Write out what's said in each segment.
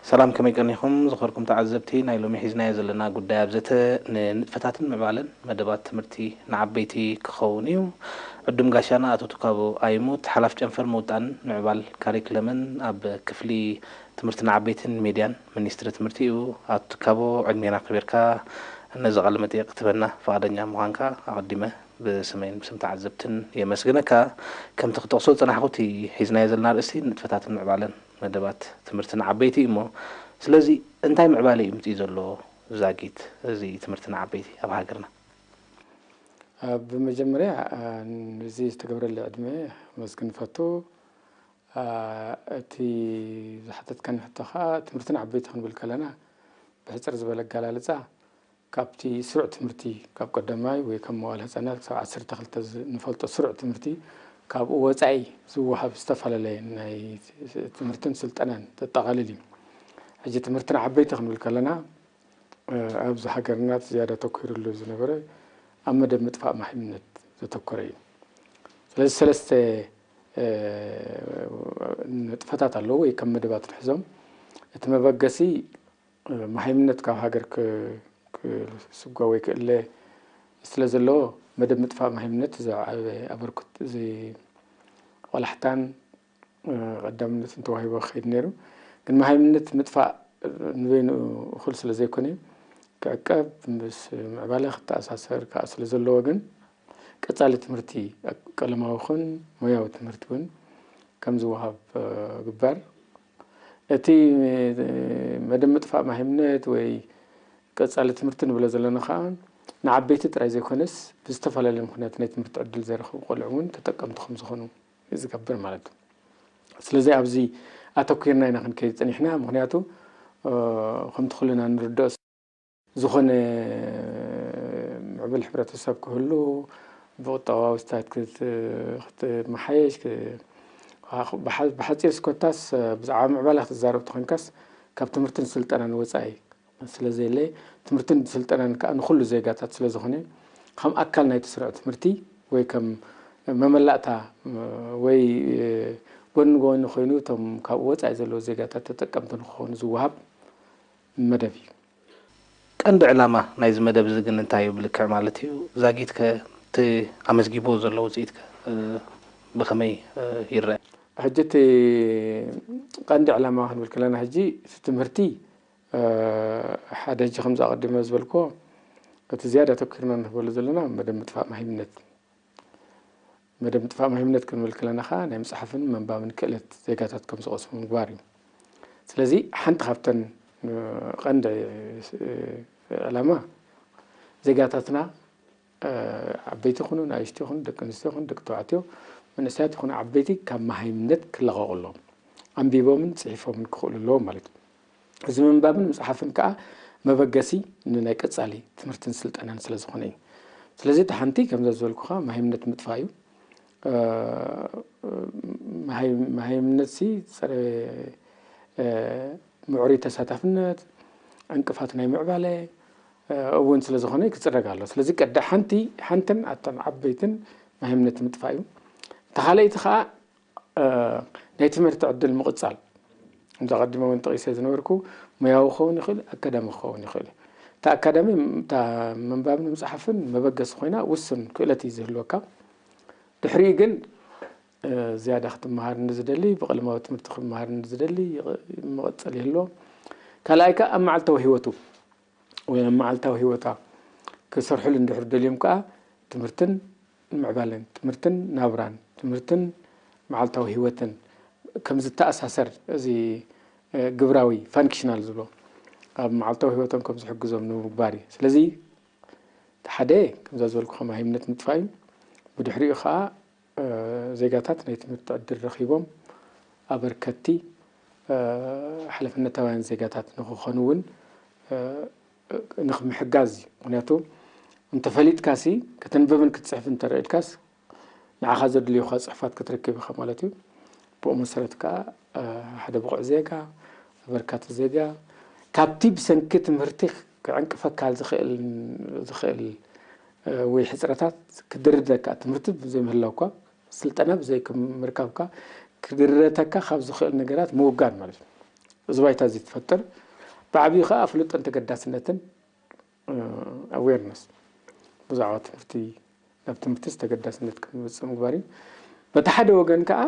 ሰላም፣ ከመይ ቀኒኹም ዝኸርኩም ተዓዘብቲ? ናይ ሎሚ ሒዝናዮ ዘለና ጉዳይ ኣብ ዘተ ንንጥፈታትን ምዕባለን መደባት ትምህርቲ ንዓበይቲ ክኸውን እዩ። ዕዱም ጋሻና ኣቶ ትካቦ ኣይሙት፣ ሓላፍ ጨንፈር ምውጣን ምዕባል ካሪክለምን ኣብ ክፍሊ ትምህርቲ ንዓበይትን ሜድያን ሚኒስትሪ ትምህርቲ እዩ። ኣቶ ትካቦ፣ ዕድሜና ከቢርካ ነዚ ቃለ መጠይቅ ክትበና ፍቓደኛ ምዃንካ ኣቐዲመ ብስመይን ብስም ተዓዘብትን የመስግነካ። ከምቲ ክጠቕሶ ዝጸናሕኩ፣ እቲ ሒዝናዮ ዘለና ኣርእስቲ ንጥፈታትን ምዕባለን መደባት ትምህርቲ ንዓበይቲ እዩ እሞ፣ ስለዚ እንታይ ምዕባለ እዩ ምጽኡ ዘሎ ዛጊት እዚ ትምህርቲ ንዓበይቲ ኣብ ሃገርና? ብመጀመርያ፣ ነዚ ዝተገብረለይ ዕድመ ከመስግን እፈቱ። እቲ ዝሓተትካኒ ሕቶ ከኣ ትምህርቲ ንዓበይቲ ክንብል ከለና፣ ብሕጽር ዝበለ ኣገላልጻ፣ ካብቲ ስሩዕ ትምህርቲ፣ ካብ ቀዳማይ ወይ ካብ መዋእለ ህጻናት ክሳብ ዓሰርተ ክልተ ዝ-፣ ንፈልጦ ስሩዕ ትምህርቲ፣ ካብኡ ወጻኢ ዝወሃብ ዝተፈላለየ ናይ ትምህርትን ስልጠናን ዘጠቓልል እዩ። ሕጂ ትምህርቲ ንዓበይቲ ክንብል ከለና፣ ኣብዚ ሃገርና እቲ ዝያዳ ተኮይሩሉ ዝነበረ ኣብ መደብ ምጥፋእ ማሂምነት ዘተኮረ እዩ። ስለዚ ሰለስተ ንጥፈታት ኣለዉ ወይ ከም መደባት ንሕዞም። እቲ መበገሲ፣ ማሂምነት ካብ ሃገር ክስጓ ወይ ክእለ ስለ ዘለዎ፣ መደብ ምጥፋእ ማሂምነት ዝዓበየ ኣበርክቶ እዚ ቆላሕታን ቀዳምነትን ተዋሂቦ ክኸይድ ነይሩ። ግን ማሂምነት ምጥፋእ ንበይኑ እኹል ስለ ዘይኮነ፣ ክዕቀብ፣ ምስ ምዕባለ ክተኣሳሰር ከኣ ስለ ዘለዎ፣ ግን ቀጻሊ ትምህርቲ፣ ቀለማዊ ይኹን ሞያዊ ትምህርቲ እውን ከም ዝወሃብ ግበር። እቲ መደብ ምጥፋእ ማሂምነት ወይ ቀጻሊ ትምህርቲ ንብሎ ዘለና ከኣ፣ ንዓበይቲ ጥራይ ዘይኮነስ፣ ብዝተፈላለየ ምኽንያት ናይ ትምህርቲ ዕድል ዘይረኸቡ ቆልዑ እውን ተጠቀምቲ ከም ዝኾኑ ዝገብር ማለት እዩ። ስለዚ ኣብዚ ኣተኲርና ኢና ክንከይድ ጸኒሕና። ምኽንያቱ፣ ከምቲ ኩልና ንርድኦ፣ ዝኾነ ምዕብል ሕብረተሰብ ክህሉ፣ ብቁጠባዊ ስታት ክትመሓየሽ፣ ብሓጺር ስኮታስ፣ ብዛዕባ ምዕባለ ክትዛረብ ተኾንካስ፣ ካብ ትምህርትን ስልጠናን ወጻኢ ስለ ዘየለ፣ ትምህርትን ስልጠናን ከኣ ንኹሉ ዜጋታት ስለ ዝኾነ፣ ከም ኣካል ናይቲ ስሩዕ ትምህርቲ ወይ ከም መመላእታ ወይ ጎኒ ንጎኒ ኮይኑ እቶም ካብኡ ወጻኢ ዘለዉ ዜጋታት ተጠቀምቲ ንክኾኑ ዝወሃብ መደብ እዩ። ቀንዲ ዕላማ ናይዚ መደብ እዚ ግን እንታይ እዩ? ብልክዕ ማለት እዩ ዛጊት ከ እቲ ኣመዝጊብዎ ዘሎ ውጽኢት ከ ብኸመይ ይረአ? ሕጂ እቲ ቀንዲ ዕላማ ክንብል ከለና፣ ሕጂ እቲ ትምህርቲ ሓደ፣ ሕጂ ከምዚ ኣቐዲመ ዝበልክዎ፣ እቲ ዝያዳ ኣተኲርና ንህበሉ ዘለና መደብ ምጥፋእ ማሂምነት። መደብ ምጥፋእ ማሂምነት ክንብል ከለና ከኣ ናይ ምጽሓፍን ምንባብን ክእለት ዜጋታት ከም ዝቐስሙ ምግባር እዩ። ስለዚ ሓንቲ ካብተን ቀንዲ ዕላማ ዜጋታትና፣ ዓበይቲ ይኹኑ፣ ንኣሽቱ ይኹኑ፣ ደቂ ኣንስትዮ ይኹኑ፣ ደቂ ተባዕትዮ፣ መንእሰያት ይኹኑ ዓበይቲ ካብ ማሃይምነት ክላቐቑ ኣለዎም። ኣንቢቦምን ጽሒፎምን ክኽእሉ ኣለዎም ማለት እዩ። እዚ ምንባብን ምጽሓፍን ከኣ መበገሲ ንናይ ቀጻሊ ትምህርትን ስልጠናን ስለ ዝኾነ እዩ። ስለዚ እቲ ሓንቲ ከምዛ ዝበልኩኻ ማሃይምነት ምጥፋእ እዩ። ማሃይምነትሲ ጸረ ምዕሩይ ተሳታፍነት፣ ዕንቅፋት ናይ ምዕባለ እውን ስለ ዝኾነ ክጽረግ ኣሎ። ስለዚ ቀዳ ሓንቲ ሓንትን ኣተን ዓበይትን ማሃይምነት ምጥፋእ እዩ። እታ ካልኣይቲ ኸኣ ናይ ትምህርቲ ዕድል ምቕጻል፣ ከምዚ ኣቐዲመ እውን ጠቒሰ ዝነበርኩ፣ ሞያዊ ክኸውን ይኽእል፣ ኣካዳሚ ክኸውን ይኽእል። እቲ ኣካዳሚ፣ እታ ምንባብን ምጽሓፍን መበገሲ ኮይና ውሱን ክእለት እዩ ዝህልወካ። ድሕሪኡ ግን ዝያዳ ክትመሃር ንዝደሊ፣ ብቐለማዊ ትምህርቲ ክመሃር ንዝደሊ ምቕጽል ይህልዎ። ካልኣይ ከኣ ኣብ መዓልታዊ ህይወቱ ወይ ኣብ መዓልታዊ ህይወታ ክሰርሕሉ እንድሕር ደልዮም ከኣ ትምህርትን ምዕባለን፣ ትምህርትን ናብራን፣ ትምህርትን መዓልታዊ ህይወትን ከም ዝተኣሳሰር፣ እዚ ግብራዊ፣ ፋንክሽናል ዝብሎ፣ ኣብ መዓልታዊ ህይወቶም ከም ዝሕግዞም ንምግባር እዩ። ስለዚ እቲ ሓደ ከምዛ ዝበልኩ ከም ሃይምነት ምጥፋእ እዩ። ብድሕሪኡ ከኣ ዜጋታት ናይ ትምህርቲ ዕድል ረኺቦም ኣበርከቲ ሓለፍነታውያን ዜጋታት ንክኾኑ እውን ንክምሕጋዝ እዩ። ምክንያቱ እንተፈሊጥካሲ፣ ከተንብብን ክትፅሕፍ እንተረኢልካስ፣ ንዓኻ ዘድልዩካ ፅሑፋት ክትረክብ ኢኻ ማለት እዩ። ብኡ መሰረት ከዓ ሓደ ብቑዕ ዜጋ፣ ኣበርካቲ ዜጋ፣ ካብቲ ብሰንኪ ትምህርቲ ክዕንቅፈካ ዝኽእል ዝኽእል ወይ ሕፅረታት ክድርደካ፣ ትምህርቲ ብዘይምህላውካ፣ ስልጠና ብዘይምርካብካ ክድረተካ ካብ ዝኽእል ነገራት ምውጋድ ማለት እዩ። እዚ ባይታ እዚ ትፈጥር ብዓብዩ ከዓ ኣፍልጦን ተገዳስነትን ኣዌርነስ ብዛዕባ ትምህርቲ ናብ ትምህርቲ ዝተገዳስነት ከምዝመፅእ ምግባር እዩ። በቲ ሓደ ወገን ከዓ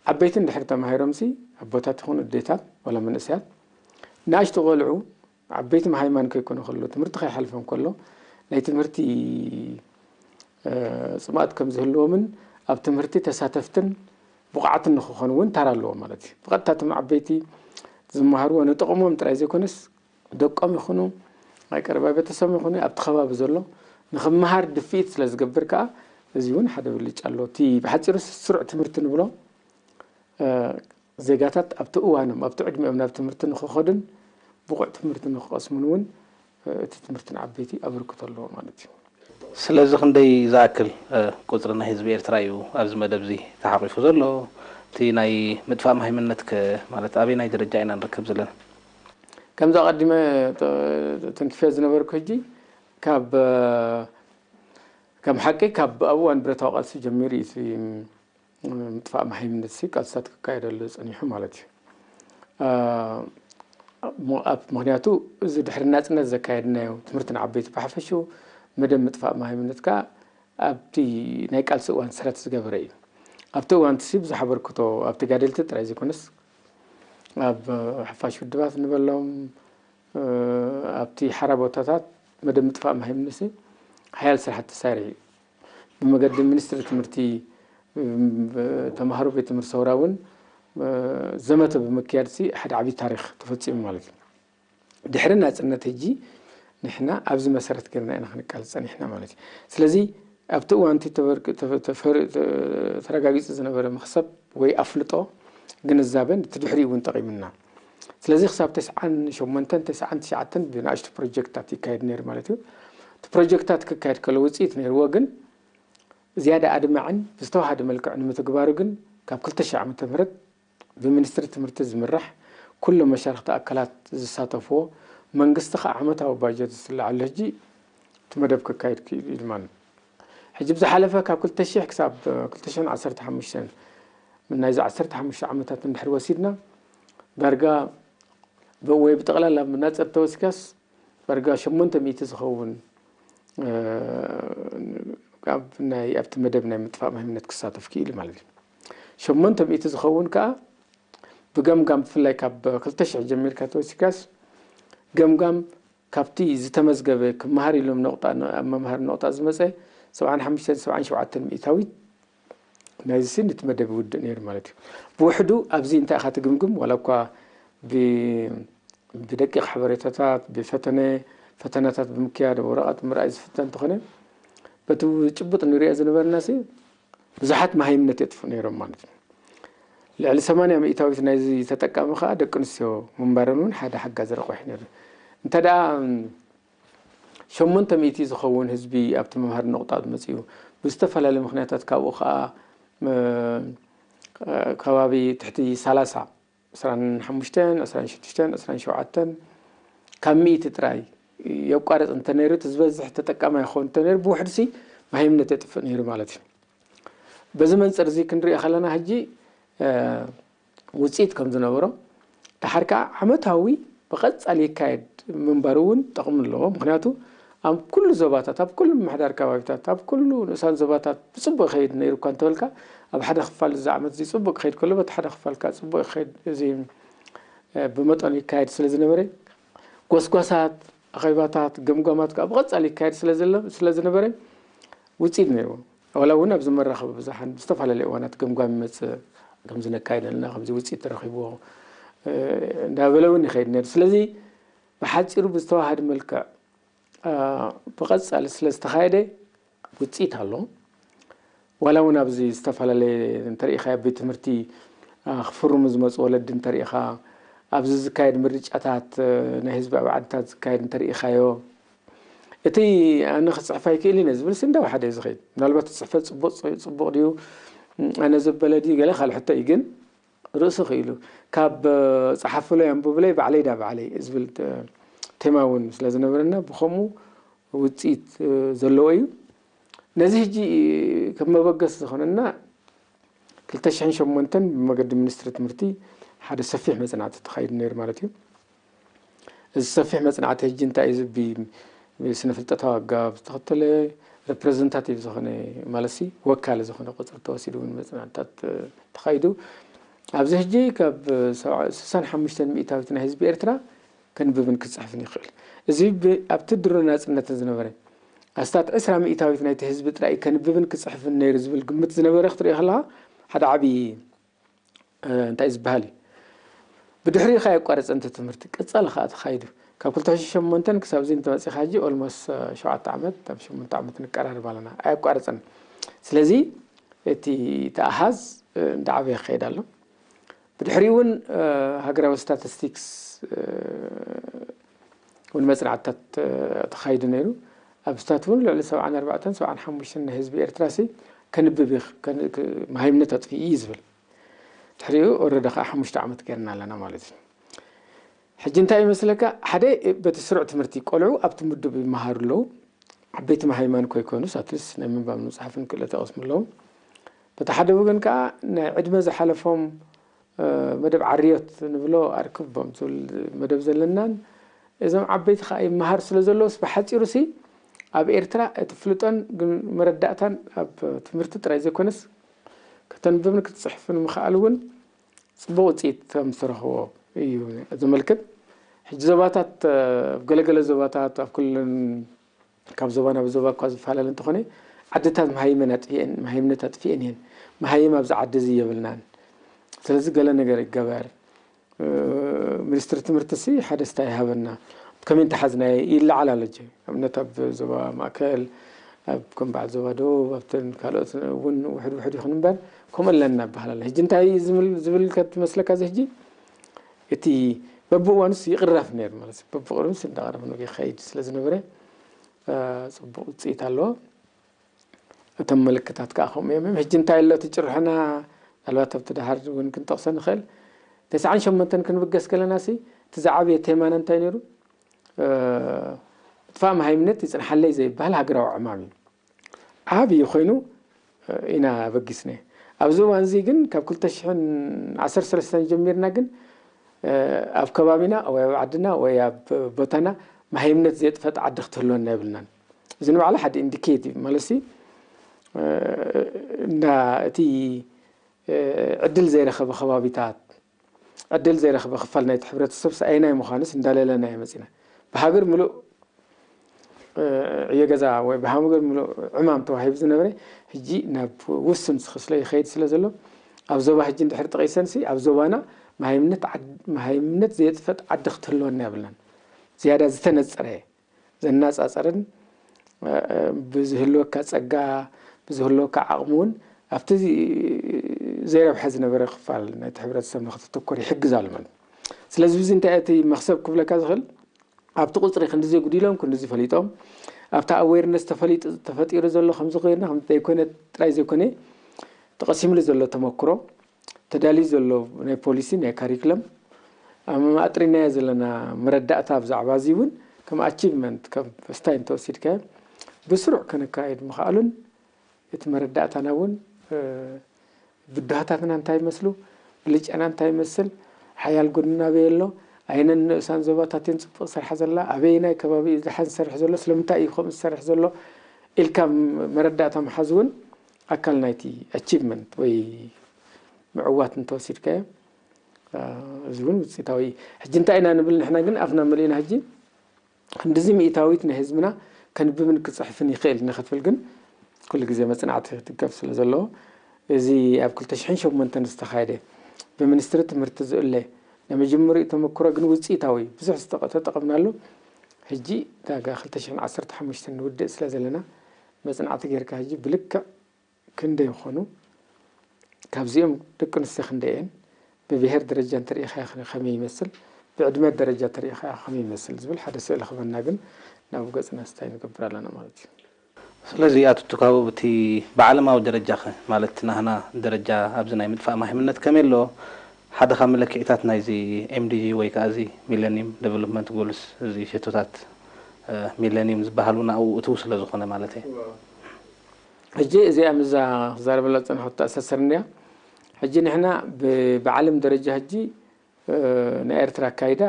ዓበይቲ እንድሕር ተማሂሮምሲ ኣቦታት ይኹኑ ኣዴታት ዋላ መንእሰያት ንኣሽቱ ቆልዑ ዓበይቲ መሃይማን ከይኮኑ ከሎ ትምህርቲ ከይሓልፎም ከሎ ናይ ትምህርቲ ፅምኣት ከም ዝህልዎምን ኣብ ትምህርቲ ተሳተፍትን ብቑዓትን ንክኾኑ እውን ታራ ኣለዎ ማለት እዩ። ብቐጥታ እቶም ዓበይቲ ዝመሃርዎ ንጥቕሞም ጥራይ ዘይኮነስ ደቆም ይኹኑ ናይ ቀረባ ቤተሰብ ይኹኑ ኣብቲ ከባቢ ዘሎ ንክመሃር ድፍኢት ስለ ዝገብር ከዓ እዚ እውን ሓደ ብልጫ ኣሎ። እቲ ብሓፂሩ ስሩዕ ትምህርቲ ንብሎ ዜጋታት ኣብቲ እዋኖም ኣብቲ ዕድሚኦም ናብ ትምህርቲ ንክኸዱን ብቑዕ ትምህርቲ ንክቐስሙን እውን እቲ ትምህርቲ ንዓበይቲ ኣበርክቶ ኣለዎ ማለት እዩ። ስለዚ ክንደይ ዝኣክል ቁፅሪ ናይ ህዝቢ ኤርትራ እዩ ኣብዚ መደብ እዚ ተሓቂፉ ዘሎ? እቲ ናይ ምጥፋእ ማሃይምነት ከ ማለት ኣበይ ናይ ደረጃ ኢና ንርከብ ዘለና? ከምዚ ኣቐዲመ ተንኪፈ ዝነበርኩ ሕጂ ካብ ከም ሓቂ ካብ ኣብ እዋን ብረታዊ ቃልሲ ጀሚሩ እዩ ምጥፋእ መሃይምነት ሲ ቃልስታት ክካየደሉ ጸኒሑ ማለት እዩ። ምክንያቱ እዚ ድሕሪ ናጽነት ዘካየድናዮ ትምህርቲ ንዓበይቲ ብሓፈሽኡ መደብ ምጥፋእ መሃይምነት ከዓ ኣብቲ ናይ ቃልሲ እዋን ስረት ዝገበረ እዩ። ኣብቲ እዋን ሲ ብዙሕ ኣበርክቶ ኣብ ተጋደልቲ ጥራይ ዘይኮነስ ኣብ ሓፋሽ ውድባት ንበሎም ኣብቲ ሓራ ቦታታት መደብ ምጥፋእ መሃይምነት ሲ ሓያል ስራሕቲ ተሳሪሑ እዩ። ብመገዲ ሚኒስትሪ ትምህርቲ ተምሃሮ ቤት ትምህርቲ ሰውራ እውን ዘመተ ብምክያድ ሲ ሓደ ዓብዪ ታሪክ ተፈፂሙ ማለት እዩ። ድሕሪ ናፅነት ሕጂ ንሕና ኣብዚ መሰረት ገርና ኢና ክንቃለስ ፀኒሕና ማለት እዩ። ስለዚ ኣብቲ እዋን እቲ ተረጋጊፁ ዝነበረ መክሰብ ወይ ኣፍልጦ ግንዛበን እቲ ድሕሪኡ እውን ጠቒምና። ስለዚ ክሳብ ተስዓን ሸሞንተን ተስዓን ትሽዓተን ብንኣሽቱ ፕሮጀክትታት ይካየድ ነይሩ ማለት እዩ። እቲ ፕሮጀክትታት ክካየድ ከሎ ውፅኢት ነይርዎ ግን ዝያዳ ኣድማዕን ብዝተዋሃደ መልክዕ ንምትግባሩ ግን ካብ ክልተ ሺሕ ዓመተ ምህረት ብሚኒስትሪ ትምህርቲ ዝምራሕ ኩሎም መሻርክቲ ኣካላት ዝሳተፍዎ መንግስቲ ከዓ ዓመታዊ ባጀት ዝስልዓሉ ሕጂ እቲ መደብ ክካየድ ክኢሉ እዩ ማለት ሕጂ ብዝሓለፈ ካብ ክልተ ሺሕ ክሳብ ክልተ ሽሕን ዓሰርተ ሓሙሽተን ናይዚ ዓሰርተ ሓሙሽተ ዓመታት እንድሕር ወሲድና ዳርጋ ወይ ብጠቕላላ ብናፀር ተወሲካስ ዳርጋ ሸሞንተ ሚእቲ ዝኸውን ኣብ ናይ ኣብቲ መደብ ናይ ምጥፋእ መሃይምነት ክሳተፍ ክኢሉ ማለት እዩ። ሸሞንተ ሚእቲ ዝኸውን ከዓ ብገምጋም ብፍላይ ካብ ክልተ ሽሕ ጀሚርካ ተወሲካስ ገምጋም ካብቲ ዝተመዝገበ ክመሃር ኢሎም ነቑጣ ኣብ መምሃሪ ነቑጣ ዝመፀ ሰብዓን ሓሙሽተን ሰብዓን ሸውዓተን ሚእታዊት ናይዚ ሲ ነቲ መደብ ይውድእ ነይሩ ማለት እዩ። ብውሕዱ ኣብዚ እንታይ ኢኻ ትግምግም ዋላ እኳ ብደቂቕ ሓበሬታታት ብፈተነ ፈተናታት ብምክያድ ወረቐት ምርኣይ ዝፍተን እንተኾነ በቲ ጭቡጥ ንሪኦ ዝነበርና ሲ ብዙሓት መሃይምነት የጥፍኡ ነይሮም ማለት እዩ። ልዕሊ ሰማንያ ሚእታዊት ናይዚ ተጠቃሚ ከዓ ደቂ ኣንስትዮ ምንባረን እውን ሓደ ሓጋዚ ረቑሒ ነይሩ። እንተ ደኣ ሸሞንተ ሚእቲ ዝኸውን ህዝቢ ኣብቲ መምሃሪ ነቑጣ መፂኡ ብዝተፈላለዩ ምክንያታት ካብኡ ከዓ ከባቢ ትሕቲ ሰላሳ ዕስራን ሓሙሽተን ዕስራን ሽዱሽተን ዕስራን ሸውዓተን ካብ ሚእቲ ጥራይ የቋርፅ እንተነይሩ እቲ ዝበዝሕ ተጠቃማይ ክኸውን እንተነይሩ ብውሕድሲ መሃይምነት የጥፍእ ነይሩ ማለት እዩ። በዚ መንፅር እዚ ክንሪኦ ከለና ሕጂ ውፅኢት ከም ዝነበሮ ደሓር ከዓ ዓመታዊ ብቐፃሊ ይካየድ ምንባሩ እውን ጠቕሚ ኣለዎ። ምክንያቱ ኣብ ኩሉ ዞባታት ኣብ ኩሉ ምምሕዳር ከባቢታት ኣብ ኩሉ ንእሳን ዞባታት ብፅቡቅ ይኸይድ ነይሩ እኳ እንተበልካ ኣብ ሓደ ክፋል እዚ ዓመት እዚ ፅቡቅ ክኸይድ ከሎ በቲ ሓደ ክፋል ከዓ ፅቡቅ ይኸይድ እዚ ብመጠኑ ይካየድ ስለ ዝነበረ ጎስጓሳት ኣኼባታት ገምጋማት ከዓ ብቐፃሊ ይካየድ ስለ ዝነበረ ውፅኢት ነይርዎ። ዋላ እውን ኣብዚ መራኸቢ ብዙሓን ብዝተፈላለዩ እዋናት ገምጋም ይመፅእ ከምዚ ነካይድ ኣለና ከምዚ ውፅኢት ተረኺብዎ እንዳበለ እውን ይኸይድ ነይሩ። ስለዚ ብሓፂሩ ብዝተዋሃደ መልክዕ ብቐፃሊ ስለ ዝተኻየደ ውፅኢት ኣሎ። ዋላ እውን ኣብዚ ዝተፈላለየ እንተሪኢኻ ኣብ ቤት ትምህርቲ ክፍርሙ ዝመፁ ወለዲ እንተሪኢኻ ኣብዚ ዝካየድ ምርጫታት ናይ ህዝቢ ኣብ ዓድታት ዝካየድ እንተሪኢኻዮ እቲ ኣነ ክፅሕፍ ኣይክእል እየ ዝብል ስንዳው ሓደ እዩ ዝኸይድ ምናልባት ፅሕፈት ፅቡቅ ድዩ ኣነ ዘበለ ድዩ ገለ ካልእ ሕቶ እዩ ግን ርእሱ ክኢሉ ካብ ፀሓፍለይ ኣንብብለይ ባዕለይ ዳ ባዕለይ ዝብል ቴማ እውን ስለ ዝነበረና ብከምኡ ውፅኢት ዘለዎ እዩ። ነዚ ሕጂ ከም መበገሲ ዝኾነና ክልተ ሽሕን ሸሞንተን ብመገዲ ሚኒስትሪ ትምህርቲ ሓደ ሰፊሕ መጽናዕቲ ተኻይዱ ነይሩ ማለት እዩ። እዚ ሰፊሕ መጽናዕቲ ሕጂ እንታይ እዩ ዝቢ ስነ ፍልጠታዊ ኣገባብ ዝተኸተለ ሬፕሬዘንታቲቭ ዝኾነ ማለት ሲ ወካሊ ዝኾነ ቁፅሪ ተወሲዱ እውን መጽናዕትታት ተኻይዱ። ኣብዚ ሕጂ ካብ ስሳን ሓሙሽተን ሚእታዊት ናይ ህዝቢ ኤርትራ ከንብብን ክፅሕፍን ይኽእል። እዚ ኣብቲ ድሮ ናፅነትን ዝነበረ ኣስታት ዕስራ ሚእታዊት ናይቲ ህዝቢ ጥራይ ከንብብን ክፅሕፍን ነይሩ ዝብል ግምት ዝነበረ ክትርኢ ከለኻ ሓደ ዓብዪ እንታይ ዝበሃል እዩ። ብድሕሪኡ ከ ኣየቋረፀን እቲ ትምህርቲ ቀፃሊ ከዓ ተኻይዱ ካብ ክልተ ሽሕን ሸሞንተን ክሳብ እዚ እንተመፂኻ ሕጂ ኦልሞስ ሸውዓተ ዓመት ኣብ ሸሞንተ ዓመት ንቀራርብ ኣለና ኣየቋረፀን። ስለዚ እቲ ተኣሃዝ እንዳዓበየ ክኸይድ ኣሎ። ብድሕሪኡ እውን ሃገራዊ ስታቲስቲክስ እውን መፅናዕትታት ተኻይዱ ነይሩ። ኣብ ስታት እውን ልዕሊ ሰብዓን ኣርባዕተን ሰብዓን ሓሙሽተን ናይ ህዝቢ ኤርትራ ሲ ከንብብ መሃይምነት ኣጥፊኡ እዩ ዝብል። ድሕሪኡ ወረደ ከዓ ሓሙሽተ ዓመት ገይርና ኣለና ማለት እዩ። ሕጂ እንታይ ይመስለካ ሓደ በቲ ስሩዕ ትምህርቲ ቆልዑ ኣብቲ ምዱብ ይመሃሩ ኣለዉ። ዓበይቲ መሃይማን ኮይኮኑስ ኣትሊስ ናይ ምንባብ ምፅሓፍን ክእለት ይቐስሙ ኣለዉ። በቲ ሓደ ወገን ከዓ ናይ ዕድመ ዝሓለፎም መደብ ዓርዮት ንብሎ ኣርክቦም ዝብል መደብ ዘለናን እዞም ዓበይቲ ከዓ ይመሃር ስለ ዘለውስ ብሓፂሩ ሲ ኣብ ኤርትራ እቲ ፍልጦን ግን መረዳእታን ኣብ ትምህርቲ ጥራይ ዘይኮነስ ከተንብብን ክትፅሕፍን ምኽኣል እውን ፅቡቅ ውፅኢት ከም ዝተረኽቦ እዩ ዘመልክት። ሕጂ ዞባታት ገለገለ ዞባታት ኣብ ኩለን ካብ ዞባ ናብ ዞባ እኳ ዝፈላለ እንተኾነ ዓድታት መሃይመን ኣጥፊኤን መሃይምነት ኣጥፊኤን እየን። መሃይም ኣብዚ ዓዲ እዚ የብልናን። ስለዚ ገለ ነገር ይገበር። ሚኒስትሪ ትምህርቲ ሲ ሓደ ስታ ይሃበና ከመይ እንተሓዝናዮ ይለዓል ኣሎ። ኣብነት ኣብ ዞባ ማእከል ኣብ ከም በዓል ዞባ ደቡብ ኣብተን ካልኦት እውን ውሕድ ውሕድ ይኹን እምበር ከምኡ ኣለና ይበሃል ኣሎ። ሕጂ እንታይ ዝብል ዝብል ከትመስለካ እዚ ሕጂ እቲ በብእዋኑስ ይቕረፍ ነይሩ ማለት እዩ። በብቕርብስ እንዳቐረብ ንግ ይኸይድ ስለ ዝነበረ ፅቡቕ ውፅኢት ኣለዎ። እቶም ምልክታት ከዓ ከምኡ እዮም። ሕጂ እንታይ ኣሎ እቲ ጭርሖና ምናልባት ኣብቲ ድሓር እውን ክንጠቕሶ ንኽእል። ተስዓን ሸሞንተን ክንብገስ ከለና ሲ እቲ ዝዓበየ ቴማና እንታይ ነይሩ? ምጥፋእ መሃይምነት ይፅንሓለይ ዘይበሃል ሃገራዊ ዕማም እዩ። ዓብዪ ኮይኑ ኢና በጊስና። ኣብዚ እዋን እዚ ግን ካብ ክልተ ሽሕን ዓሰርተ ሰለስተን ጀሚርና ግን ኣብ ከባቢና ወይ ኣብ ዓድና ወይ ኣብ ቦታና መሃይምነት ዘየጥፈጥ ዓዲ ክትህልወና የብልናን። እዚ ንባዕሉ ሓደ ኢንዲኬቲቭ ማለት ሲ እንዳ እቲ ዕድል ዘይረኸበ ከባቢታት ዕድል ዘይረኸበ ክፋል ናይቲ ሕብረተሰብ ኣየናይ ምዃኑስ እንዳለለናዮ መፂና። ብሃገር ምሉእ ዕዮ ገዛ ወይ ብሃገር ምሉእ ዕማም ተዋሂቡ ዝነበረ ሕጂ ናብ ውሱን ክስለ ይኸይድ ስለ ዘሎ ኣብ ዞባ ሕጂ እንድሕር ጠቒሰንሲ ኣብ ዞባና መሃይምነት ዘየጥፈጥ ዓዲ ክትህልወና የብልናን። ዝያዳ ዝተነፀረ ዘናፃፀርን ብዝህልወካ ፀጋ ብዝህልወካ ዓቕሚ እውን ኣብቲ ዘይረብሐ ዝነበረ ክፋል ናይቲ ሕብረተሰብ ንክትተኮር ይሕግዝ ኣሎ ማለት። ስለዚ እዚ እንታይ እቲ መክሰብ ክብለካ ዝኽእል ኣብቲ ቁፅሪ ክንዲ ዘጉዲሎም ክንዲ ዝፈሊጦም ኣብቲ ኣዌርነስ ተፈሊጡ ተፈጢሩ ዘሎ ከምዚ ኮይና ከም ዘይኮነ ጥራይ ዘይኮነ ተቐሲምሉ ዘሎ ተመክሮ ተዳልዩ ዘሎ ናይ ፖሊሲ ናይ ካሪክለም ኣመማእጥሪናዮ ዘለና መረዳእታ ብዛዕባ እዚ እውን ከም ኣቺቭመንት ከም ፈስታይ እንተወሲድካዮ ብስሩዕ ከነካየድ ምኽኣሉን እቲ መረዳእታና እውን ብድሆታትና እንታይ ይመስሉ ብልጫና እንታይ ይመስል ሓያል ጎድና ኣበይ ኣሎ ኣየነን ንእሳን ዞባታት እየን ፅቡቅ ሰርሓ ዘላ ኣበየናይ ከባቢ እዩ ዝሓን ዝሰርሕ ዘሎ ስለምንታይ እዩ ከምኡ ዝሰርሕ ዘሎ ኢልካ መረዳእታ ምሓዝ እውን ኣካል ናይቲ ኣቺቭመንት ወይ ምዕዋት እንተወሲድካዮ እዚ እውን ውፅኢታዊ እዩ። ሕጂ እንታይ ኢና ንብል ንሕና ግን ኣፍና መሊእና ሕጂ ክንድዚ ሚእታዊት ናይ ህዝብና ከንብብን ክፅሕፍን ይኽእል ንክትብል ግን ኩሉ ግዜ መፅናዕቲ ክትገብ ስለ ዘለዎ እዚ ኣብ ክልተ ሽሕን ሸሞንተን ዝተኻየደ ብሚኒስትሪ ትምህርቲ ዝእለ ናይ መጀመሪኡ ተመክሮ ግን ውፅኢታዊ ብዙሕ ዝተጠቐምናሉ ሕጂ ዳጋ ክልተ ሽሕን ዓሰርተ ሓሙሽተን ንውድእ ስለ ዘለና መፅናዕቲ ጌርካ ሕጂ ብልክዕ ክንደይ ይኾኑ? ካብዚኦም ደቂ ኣንስትዮ ክንደይ እየን? ብብሄር ደረጃ እንተሪኢኻዮ ከመይ ይመስል? ብዕድመ ደረጃ እንተሪኢኻዮ ከመይ ይመስል ዝብል ሓደ ስእሊ ክበና ግን ናብኡ ገፅና ስታይ ንገብር ኣለና ማለት እዩ። ስለዚ ኣቶ ትካቡ እቲ ብዓለማዊ ደረጃ ኸ ማለት ናህና ደረጃ ኣብዚ ናይ ምጥፋእ ማሂምነት ከመይ ኣሎ? ሓደ ካብ መለክዒታት ናይዚ ኤምዲጂ ወይ ከዓ እዚ ሚለኒየም ደቨሎፕመንት ጎልስ እዚ ሸቶታት ሚለኒየም ዝበሃሉ ናብኡ እትው ስለ ዝኾነ ማለት እየ። ሕጂ እዚኣ ምስዛ ክዛረበላ ዝፀንሐ ክትተኣሳሰር እንድያ። ሕጂ ንሕና ብዓለም ደረጃ ሕጂ ናይ ኤርትራ ኣካይዳ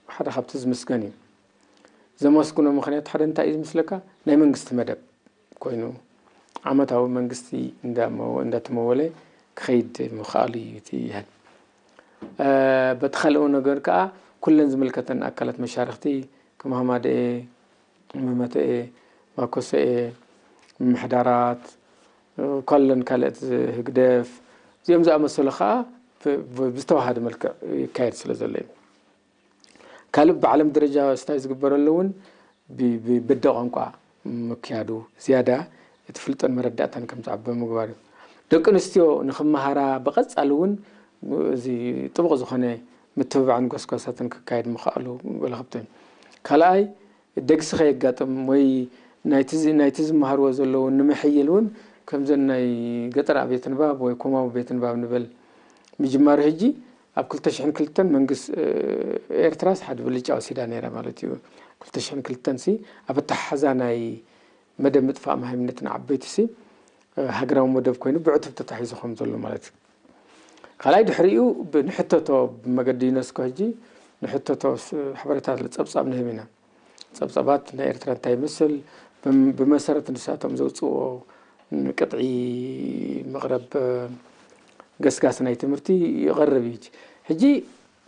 ሓደ ካብቲ ዝምስገን እዩ። ዘመስግኖ ምኽንያት ሓደ እንታይ እዩ ዝመስለካ? ናይ መንግስቲ መደብ ኮይኑ ዓመታዊ መንግስቲ እንዳተመወለ ክኸይድ ምኽኣሉ እዩ እቲ ይህን። በቲ ካልእ ነገር ከዓ ኩለን ዝምልከተን ኣካላት መሻርክቲ ከም ሃማደኤ፣ መመተኤ፣ ማኮሰኤ፣ ምምሕዳራት፣ ካልኦት ካልኦት ህግደፍ እዚኦም ዝኣመሰሉ ከዓ ብዝተዋሃደ መልክዕ ይካየድ ስለ ዘሎ እዩ። ካልእ ብዓለም ደረጃ ስታይ ዝግበረሉ እውን በደ ቋንቋ ምክያዱ ዝያዳ እቲ ፍልጠን መረዳእታን ከም ዝዓበ ምግባር እዩ። ደቂ ኣንስትዮ ንክመሃራ ብቐፃሊ እውን እዚ ጥቡቕ ዝኾነ ምትብባዕን ጎስጓሳትን ክካየድ ምኽኣሉ ገለ ካብቶም እዩ። ካልኣይ ደግሲ ከየጋጥም ወይ ናይቲ ዝመሃርዎ ዘለዉ ንምሕይል እውን ከምዘን ናይ ገጠር ቤት ንባብ ወይ ኮማዊ ቤት ንባብ ንበል ምጅማሩ ሕጂ ኣብ ክልተ ሽሕን ክልተን መንግስት ኤርትራስ ሓደ ብልጫ ወሲዳ ነይራ ማለት እዩ። ክልተ ሽሕን ክልተን ሲ ኣብ ኣተሓሓዛ ናይ መደብ ምጥፋእ መሃይምነትን ዓበይቲ ሲ ሃገራዊ መደብ ኮይኑ ብዕቱብ ተታሒዙ ከም ዘሎ ማለት እዩ። ካልኣይ ድሕሪኡ ንሕተቶ ብመገዲ ዩነስኮ ሕጂ ንሕተቶ ሓበሬታ ጸብጻብ ንህብ ኢና። ጸብጻባት ናይ ኤርትራ እንታይ ይመስል ብመሰረት ንሳቶም ዘውፅዎ ቅጥዒ መቕረብ ገስጋስ ናይ ትምህርቲ ይቐርብ እዩ። ሕጂ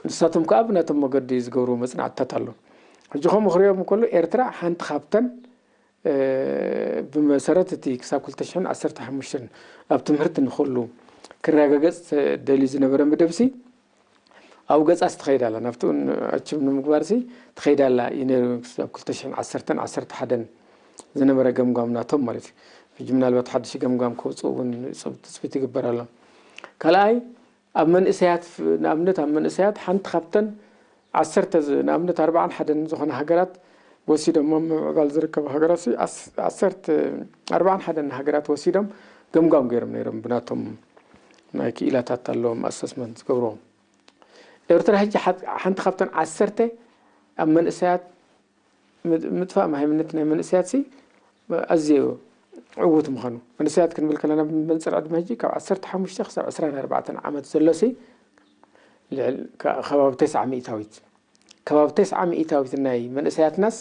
ንሳቶም ከዓ ብናቶም መገዲ ዝገብርዎ መፅናዕትታት ኣሎ። ሕጂ ከምኡ ክሪኦም ከሎ ኤርትራ ሓንቲ ካብተን ብመሰረት እቲ ክሳብ ክልተ ሽሕን ዓሰርተ ሓሙሽተን ኣብ ትምህርቲ ንክሉ ክረጋገፅ ተደልዩ ዝነበረ መደብሲ ኣብኡ ገፃስ ትኸይድ ኣላ። ናብቲ ኣችብ ንምግባርሲ ትኸይድ ኣላ እዩ ነይሩ። ክሳብ ክልተ ሽሕን ዓሰርተን ዓሰርተ ሓደን ዝነበረ ገምጋም ናቶም ማለት እዩ። ሕጂ ምናልባት ሓድሽ ገምጋም ከውፅኡ እውን ትፅቢት ይግበር ኣሎ። ካልኣይ ኣብ መንእሰያት ንኣብነት ኣብ መንእሰያት ሓንቲ ካብተን ዓሰርተ ንኣብነት ኣርባዓን ሓደን ዝኾነ ሃገራት ወሲዶም ኣብ ምምዕባል ዝርከቡ ሃገራት ዓሰርተ ኣርባዓን ሓደን ሃገራት ወሲዶም ገምጋም ገይሮም ነይሮም ብናቶም ናይ ክኢላታት ኣለዎም ኣሰስመንት ዝገብርዎም። ኤርትራ ሕጂ ሓንቲ ካብተን ዓሰርተ ኣብ መንእሰያት ምጥፋእ መሃይምነት ናይ መንእሰያት ሲ ኣዝዩ ዕዉት ምዃኑ መንእሰያት ክንብል ከለና ብመንፅር ዕድመ ሕጂ ካብ ዓሰርተ ሓሙሽተ ክሳብ ዕስራን ኣርባዕተን ዓመት ዘሎ ሲ ከባቢ ተስዓ ሚእታዊት ከባቢ ተስዓ ሚእታዊት ናይ መንእሰያትናስ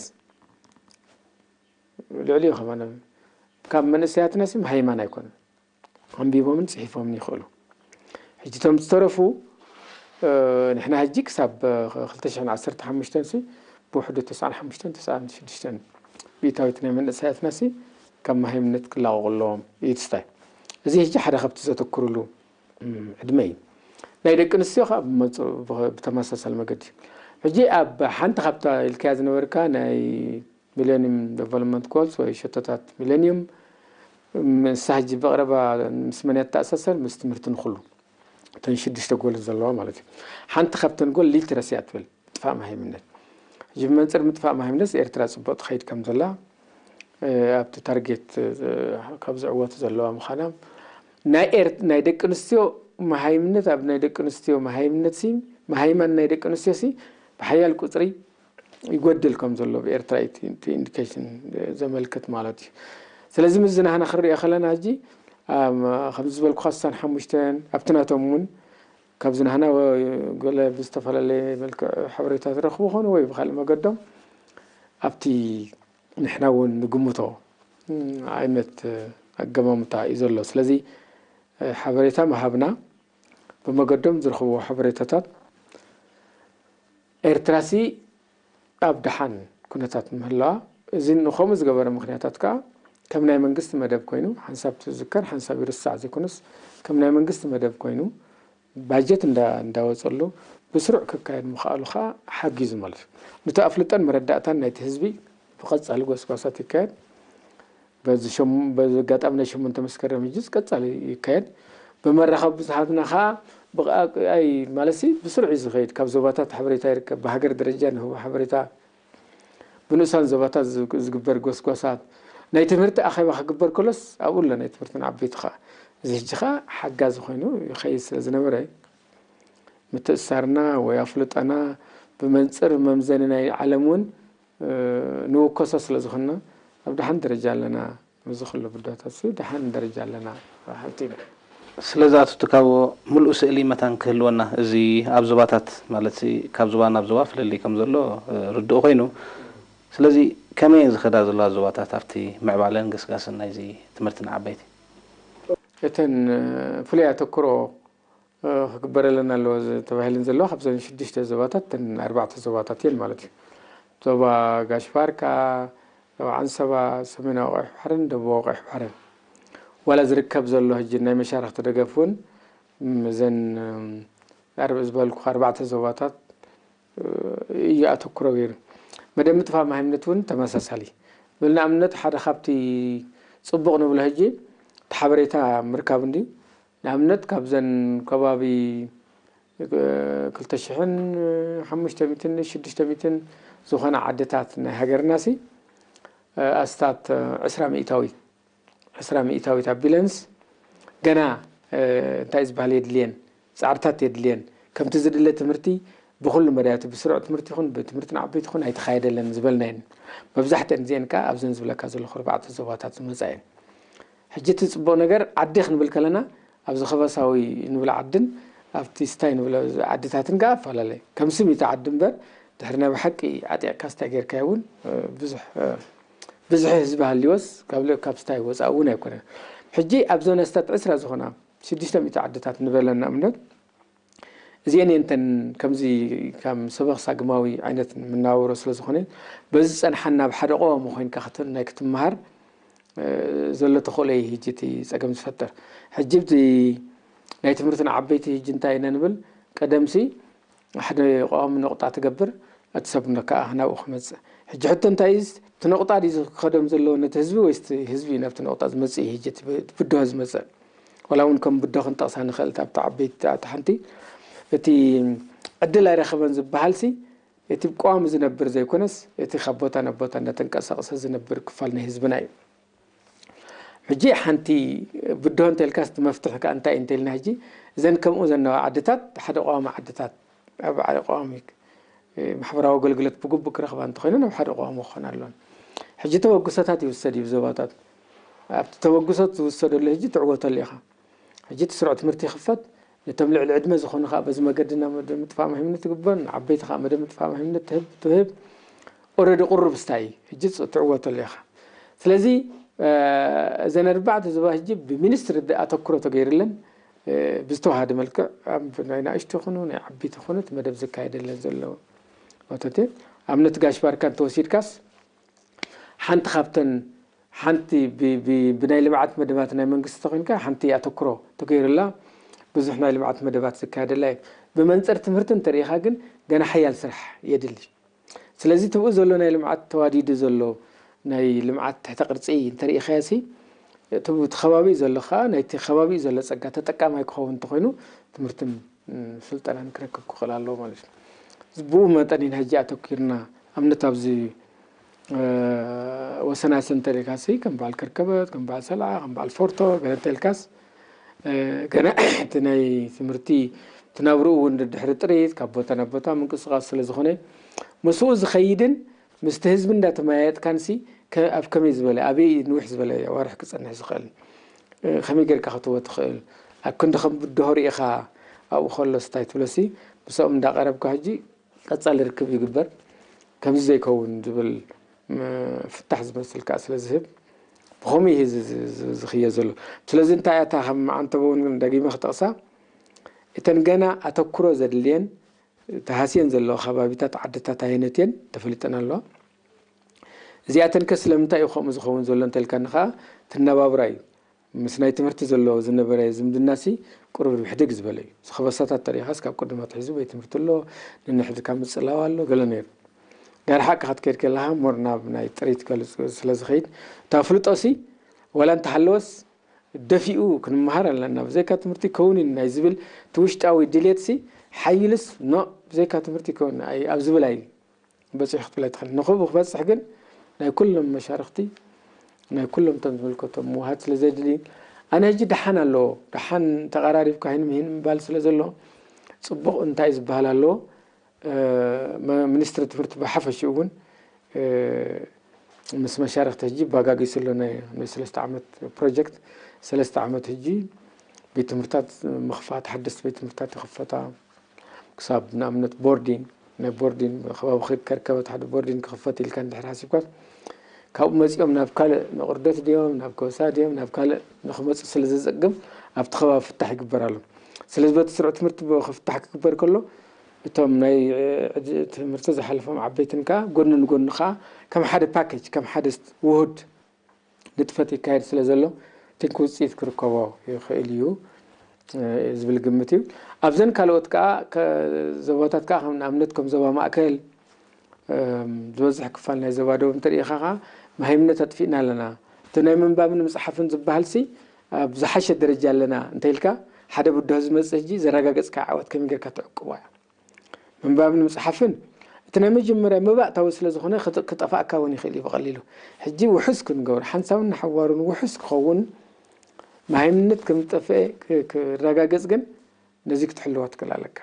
ልዕሊኡ ከማን ካብ መንእሰያትናስ መሃይማን ኣይኮነን። ኣንቢቦምን ፅሒፎምን ይኽእሉ። ሕጂ እቶም ዝተረፉ ንሕና ሕጂ ክሳብ ክልተ ሽሕን ዓሰርተ ሓሙሽተን ሲ ብውሕዱ ተስዓን ሓሙሽተን ተስዓን ሽዱሽተን ሚእታዊት ናይ መንእሰያትና ሲ ካብ መሃይምነት ክላቐቑ ኣለዎም እዩ ትስታይ። እዚ ሕጂ ሓደ ካብቲ ዘተኩርሉ ዕድመ እዩ። ናይ ደቂ ኣንስትዮ ከዓ ብተመሳሳሊ መገዲ ሕጂ ኣብ ሓንቲ ካብታ ኢልካያ ዝነበርካ ናይ ሚሌኒየም ዴቨሎፕመንት ጎልስ ወይ ሸቶታት ሚሌኒየም ንሳ ሕጂ ብቐረባ ምስ መን እያ ትተኣሳሰር? ምስ ትምህርቲ ንኹሉ እተን ሽዱሽተ ጎል ዘለዋ ማለት እዩ። ሓንቲ ካብተን ጎል ሊትረሲ እያ ትብል፣ ምጥፋእ መሃይምነት። ሕጂ ብመንፅር ምጥፋእ መሃይምነት ኤርትራ ፅቡቕ ትኸይድ ከም ዘላ ኣብቲ ታርጌት ካብ ዝዕወቱ ዘለዋ ምዃና ናይ ኤር ናይ ደቂ ኣንስትዮ መሃይምነት ኣብ ናይ ደቂ ኣንስትዮ መሃይምነት ሲ መሃይማን ናይ ደቂ ኣንስትዮ ሲ ብሓያል ቁፅሪ ይጎድል ከም ዘሎ ብኤርትራ ኢንዲኬሽን ዘመልክት ማለት እዩ። ስለዚ ምዝናህና ክንሪኦ ከለና ሕጂ ከምዚ ዝበልኩ ስሳን ሓሙሽተን ኣብቲ ናቶም እውን ካብ ዝናህና ገለ ብዝተፈላለየ መልክዕ ሓበሬታ ዝረኽቡ ኾኑ ወይ ብካልእ መገዶም ኣብቲ ንሕና እውን ንግምቶ ዓይነት ኣገማምታ እዩ ዘሎ። ስለዚ ሓበሬታ ምሃብና ብመገዶም ዝረኽብዎ ሓበሬታታት ኤርትራሲ ኣብ ደሓን ኩነታት ምህላዋ እዚ ንኸምኡ ዝገበረ ምኽንያታት ከዓ ከም ናይ መንግስቲ መደብ ኮይኑ ሓንሳብ ትዝከር ሓንሳብ ይርሳዕ ዘይኮነስ ከም ናይ መንግስቲ መደብ ኮይኑ ባጀት እንዳወፀሉ ብስሩዕ ክካየድ ምኽኣሉ ከዓ ሓጊዙ ማለት እዩ። ነቲ ኣፍልጦን መረዳእታን ናይቲ ህዝቢ ብቐፃሊ ጎስጓሳት ይካየድ። በዚ ኣጋጣሚ ናይ ሸሞንተ መስከረም ሕጅስ ቀፃሊ ይካየድ። ብመራኸቢ ብዙሓትና ከዓ ብኣይ ማለትሲ ብስሩዕ እዩ ዝኸይድ። ካብ ዞባታት ሓበሬታ ይርከብ። ብሃገር ደረጃ ንህቦ ሓበሬታ ብንኡሳን ዞባታት ዝግበር ጎስጓሳት ናይ ትምህርቲ ኣኼባ ክግበር ከሎስ ኣብኡ ኣሎ ናይ ትምህርቲ ንዓበይቲ ከዓ እዚ ሕጂ ከዓ ሓጋዚ ኮይኑ ይኸይድ ስለ ዝነበረ ምትእሳርና ወይ ኣፍልጦና ብመንፅር መምዘኒ ናይ ዓለም እውን ንውከሶ ስለ ዝኾንና ኣብ ደሓን ደረጃ ኣለና። እዚ ኩሉ ብዳታት ሲ ደሓን ደረጃ ኣለና ሓንቲ ኢና። ስለዚ ኣቶ ትካቦ፣ ምሉእ ስእሊ መታን ክህልወና፣ እዚ ኣብ ዞባታት ማለት ሲ ካብ ዞባ ናብ ዞባ ፍልልይ ከም ዘሎ እ፣ ርዱእ ኮይኑ፣ ስለዚ ከመይ እየን ዝኸዳ ዘለዋ ዞባታት ኣብቲ ምዕባለን ገስጋስን ናይዚ ትምህርቲ ንዓበይቲ? እተን እ፣ ፍሉይ ኣተክሮ እ፣ ክግበረለን ኣለዎ ዝ- ተባሂለን ዘለዋ ካብዘን ሽዱሽተ ዞባታት እተን ኣርባዕተ ዞባታት እየን ማለት እዩ። ዞባ ጋሽ ባርካ፣ ዞባ ዓንሰባ፣ ሰሜናዊ ቀይሕ ባሕርን ደቡባዊ ቀይሕ ባሕርን ዋላ ዝርከብ ዘሎ ሕጂ ናይ መሻርክቲ ደገፍ እውን ም፣ እዘን ም፣ ኣርብ ዝበልኩ ኣርባዕተ ዞባታት እዩ ኣተኩሮ ገይሩ። መደብ ምጥፋእ ማህይምነት እውን ተመሳሳሊ ብል ንኣብነት ሓደ ካብቲ ፅቡቕ ንብሎ ሕጂ እቲ ሓበሬታ ምርካብ እንዲ ንኣብነት ካብዘን ከባቢ ክልተ ሽሕን ሓሙሽተ ሚእትን ሽዱሽተ ሚእትን ዝኾና ዓድታት ናይ ሃገርና ሲ ኣስታት ዕስራ ሚእታዊት ዕስራ ሚእታዊት ኣቢለንስ ገና እንታይ ዝበሃል የድልየን ፃዕርታት የድልየን ከምቲ ዝድለ ትምህርቲ ብኩሉ መዳያቱ ብስሩዕ ትምህርቲ ይኹን ብትምህርቲ ንዓበይቲ ይኹን ኣይተኻየደለን ዝበልናየን መብዛሕተን እዚአን ከዓ ኣብዘን ዝብለካ ዘለኹ ኣርባዕተ ዞባታት ዝመፃ እየን ሕጂ እቲ ፅቡቕ ነገር ዓዲ ክንብል ከለና ኣብዚ ከበሳዊ ንብል ዓድን ኣብቲ ስታይ ንብሎ ዓድታትን ከዓ ኣፈላለየ ከም ስም እቲ ዓዲ እምበር ድሕሪ ናይ ብሓቂ ዓጢቕካ ስታይ ጌርካዮ እውን ብዙሕ ብዙሒ ህዝቢ ሃልይወስ ካብ ልእ ካብ ስታይ ወፃእ እውን ኣይኮነን ሕጂ ኣብ ዞን ኣስታት ዕስራ ዝኾና ሽዱሽተ ሚእቲ ዓድታት ንበለን ንኣብነት እዚአን እየን እተን ከምዚ ከም ሰበኽ ሳግማዊ ዓይነት መነባብሮ ስለ ዝኾነ በዚ ዝፀንሓን ናብ ሓደ ቀዋሚ ኮይንካ ክት- ናይ ክትመሃር ዘሎ ተኽእሎ እዩ ሕጂ እቲ ፀገም ዝፈጥር ሕጂ ብዚ ናይ ትምህርቲ ንዓበይቲ ሕጂ እንታይ ኢና ንብል ቀደምሲ ሓደ ቀዋሚ ነቑጣ ትገብር እቲ ሰብ ከኣ ናብኡ ክመፅእ ሕጂ ሕቶ እንታይ እዩ እቲ ነቑጣ ድዩ ዝኸዶም ዘለዎ ነቲ ህዝቢ ወይስ እቲ ህዝቢ እዩ ናብቲ ነቑጣ ዝመፅእ እዩ ሕጂ እቲ ብድሆ ዝመፅእ ዋላ እውን ከም ብድሆ ክንጠቕሳ ንኽእል ኣብቲ ዓበይቲ ኣብቲ ሓንቲ እቲ ዕድል ኣይረኸበን ዝበሃልሲ እቲ ብቀዋሚ ዝነብር ዘይኮነስ እቲ ካብ ቦታ ናብ ቦታ እናተንቀሳቐሰ ዝነብር ክፋል ናይ ህዝብና እዩ ሕጂ ሓንቲ ብድሆ እንተልካስ እቲ መፍትሒ ከዓ እንታይ እንተልና ሕጂ እዘን ከምኡ ዘነዋ ዓድታት ሓደ ቀዋሚ ዓድታት ኣብ ሓደ ቀዋሚ ማሕበራዊ ኣገልግሎት ብግቡእ ክረኽባ እንተኮይነን ኣብ ሓደ ቀዋሚ ክኾና ኣለወን ሕጂ ተበግሶታት ይውሰድ እዩ ዞባታት ኣብቲ ተበግሶት ዝውሰደሉ ሕጂ ትዕወተሉ ኢኻ ሕጂ እቲ ስሩዕ ትምህርቲ ይኽፈት ነቶም ልዕሊ ዕድመ ዝኾኑ ከዓ በዚ መገዲ ናብ መደብ ምጥፋእ ማሂምነት ትግበር ንዓበይቲ ከዓ መደብ ምጥፋእ ማሂምነት ትህብ ትህብ ኦረዲ ቁሩብ ስታይ እዩ ሕጂ ትዕወተሉ ኢኻ ስለዚ እዘን ኣርባዕተ ዞባ ሕጂ ብሚኒስትሪ ኣተኩሮ ተገይርለን ብዝተዋሃደ መልክዕ ናይ ናእሽቱ ይኹኑ ናይ ዓበይቲ ይኹኑ እቲ መደብ ዝካየደለን ዘሎ ቦታታት ኣብነት ጋሽ ባርካ እንተወሲድካስ ሓንቲ ካብተን ሓንቲ ብናይ ልምዓት መደባት ናይ መንግስቲ ተኮይንካ ሓንቲ ኣተኩሮ ተገይሩላ ብዙሕ ናይ ልምዓት መደባት ዝካየደላ እዩ ብመንፅር ትምህርቲ እንተሪኢኻ ግን ገና ሓያል ስራሕ የድሊ ስለዚ ትብኡ ዘሎ ናይ ልምዓት ተዋዲዱ ዘሎ ናይ ልምዓት ትሕተ ቅርፂ እንተሪኢኻዮ ሲ እቲ ከባቢኡ ዘሎ ከዓ ናይቲ ከባቢኡ ዘሎ ፀጋ ተጠቃማይ ክኸውን እንተኮይኑ ትምህርትን ስልጠናን ክረክብ ክኽእል ኣለዎ ማለት እዩ። ብኡ መጠን ኢና ሕጂ ኣተኪርና ኣብነት ኣብዚ ወሰናስን እንተሪእካሲ ከም በዓል ከርከበት፣ ከም በዓል ሰልዓ፣ ከም በዓል ፎርቶ ገለ እንተልካስ ገና እቲ ናይ ትምህርቲ እቲ ናብርኡ እውን ድሕሪ ጥሪት ካብ ቦታ ናብ ቦታ ምንቅስቃስ ስለ ዝኾነ ምስኡ ዝኸይድን ምስቲ ህዝቢ እንዳተመያየጥካንሲ ኣብ ከመይ ዝበለ ኣበይ ንውሕ ዝበለ ኣዋርሕ ክፀንሕ ዝኽእል ከመይ ጌርካ ክትዎ ትኽእል ኣብ ክንዲ ከም ብድሆ ርኢኻ ኣብኡ ከሎስ እንታይ ትብሎሲ ምስኦም እንዳቐረብካ ሕጂ ቀፃሊ ርክብ ይግበር ከምዚ ዘይከውን ዝብል ፍታሕ ዝመስል ከዓ ስለ ዝህብ ብኸምኡ እዩ ዝኽየ ዘሎ ስለዚ እንታይ እታ ከም መዓንተቦ እውን ደጊመ ክጠቕሳ እተን ገና ኣተኩሮ ዘድልየን ተሃስየን ዘለዋ ከባቢታት ዓድታት ኣየነት እየን ተፈሊጠን ኣለዋ እዚኣተን ከ ስለምንታይ እዩ ከምኡ ዝኸውን ዘሎ እንተልካኒ ከዓ ትነባብራ እዩ ምስ ናይ ትምህርቲ ዘሎ ዝነበረ ዝምድናሲ ቁሩብ ሕድግ ዝበለ እዩ ዝኸበሳታት ተሪኻስ ካብ ቅድም ኣትሒዙ ወይ ትምህርቲ ኣሎ ንንሕድካ ምፅላው ኣሎ ገለ ነይሩ ዳር ሓቂ ክትከይድ ከለካ ሞር ናብ ናይ ጥሪት ገልፅ ስለ ዝኸይድ እታ ፍልጦሲ ዋላ እንተሃለወስ ደፊኡ ክንመሃር ኣለና ብዘይካ ትምህርቲ ከውን እዩ ናይ ዝብል እቲ ውሽጣዊ ድሌትሲ ሓይልስ ኖ ብዘይካ ትምህርቲ ከውን ኣብ ዝብል ኣይ በፂሑ ክትብለ ትኽእል ንኽብኡ ክበፅሕ ግን ናይ ኩሎም መሻርክቲ ናይ ኩሎም እቶም ዝምልከቶም ምውሃድ ስለ ዘድሊ ኣነ ሕጂ ደሓን ኣለዎ ደሓን ተቐራሪብካ ሂን ምሂን ምባል ስለ ዘሎ ፅቡቕ እንታይ ዝበሃል ኣለዎ ሚኒስትሪ ትምህርቲ ብሓፈሽኡ እውን ምስ መሻርክቲ ሕጂ ባጋጊሱ ኣሎ ናይ ሰለስተ ዓመት ፕሮጀክት ሰለስተ ዓመት ሕጂ ቤት ትምህርታት ምኽፋት፣ ሓደስቲ ቤት ትምህርታት ይኽፈታ። ክሳብ ንኣብነት ቦርዲን፣ ናይ ቦርዲን ከባቢ ከርከበት ሓደ ቦርዲን ክኽፈት ኢልካ እንድሕር ሓሲብካ፣ ካብኡ መጺኦም ናብ ካልእ ንቑርደት ድዮም ናብ ከበሳ ድዮም ናብ ካልእ ንኽመጹ ስለ ዘጸግም ኣብቲ ከባቢ ፍታሕ ይግበር ኣሎ። ስለዚ በቲ ስሩዕ ትምህርቲ ክፍታሕ ክግበር ከሎ እቶም ናይ ትምህርቲ ዝሓለፎም ዓበይትን ከዓ ጎኒ ንጎኒ ከዓ ከም ሓደ ፓኬጅ ከም ሓደ ውሁድ ንጥፈት ይካየድ ስለ ዘሎ ትንኪ ውፅኢት ክርከቦ ይኽእል እዩ ዝብል ግምት እዩ። ኣብዘን ካልኦት ከዓ ዞባታት ከዓ ከም ንኣብነት ከም ዞባ ማእከል ዝበዝሕ ክፋል ናይ ዞባ ደቡብ እንተሪኢኻ ከዓ መሃይምነት ኣጥፊእና ኣለና። እቲ ናይ ምንባብን ምፅሓፍን ዝበሃል ሲ ኣብ ዝሓሸ ደረጃ ኣለና እንተኢልካ ሓደ ብድሆ ዝመፅእ ሕጂ ዘረጋገፅካ ዓወት ከመይ ጌርካ ትዕቅቦ እያ። ምንባብን ምፅሓፍን እቲ ናይ መጀመርያ መባእታዊ ስለ ዝኾነ ክጠፋእካ እውን ይኽእል እዩ ብቐሊሉ። ሕጂ ውሑስ ክንገብር ሓንሳብን ንሓዋሩን ውሑስ ክኸውን መሃይምነት ከም ዝጠፍአ ክረጋገፅ ግን ነዚ ክትሕልዎ ትክእል ኣለካ።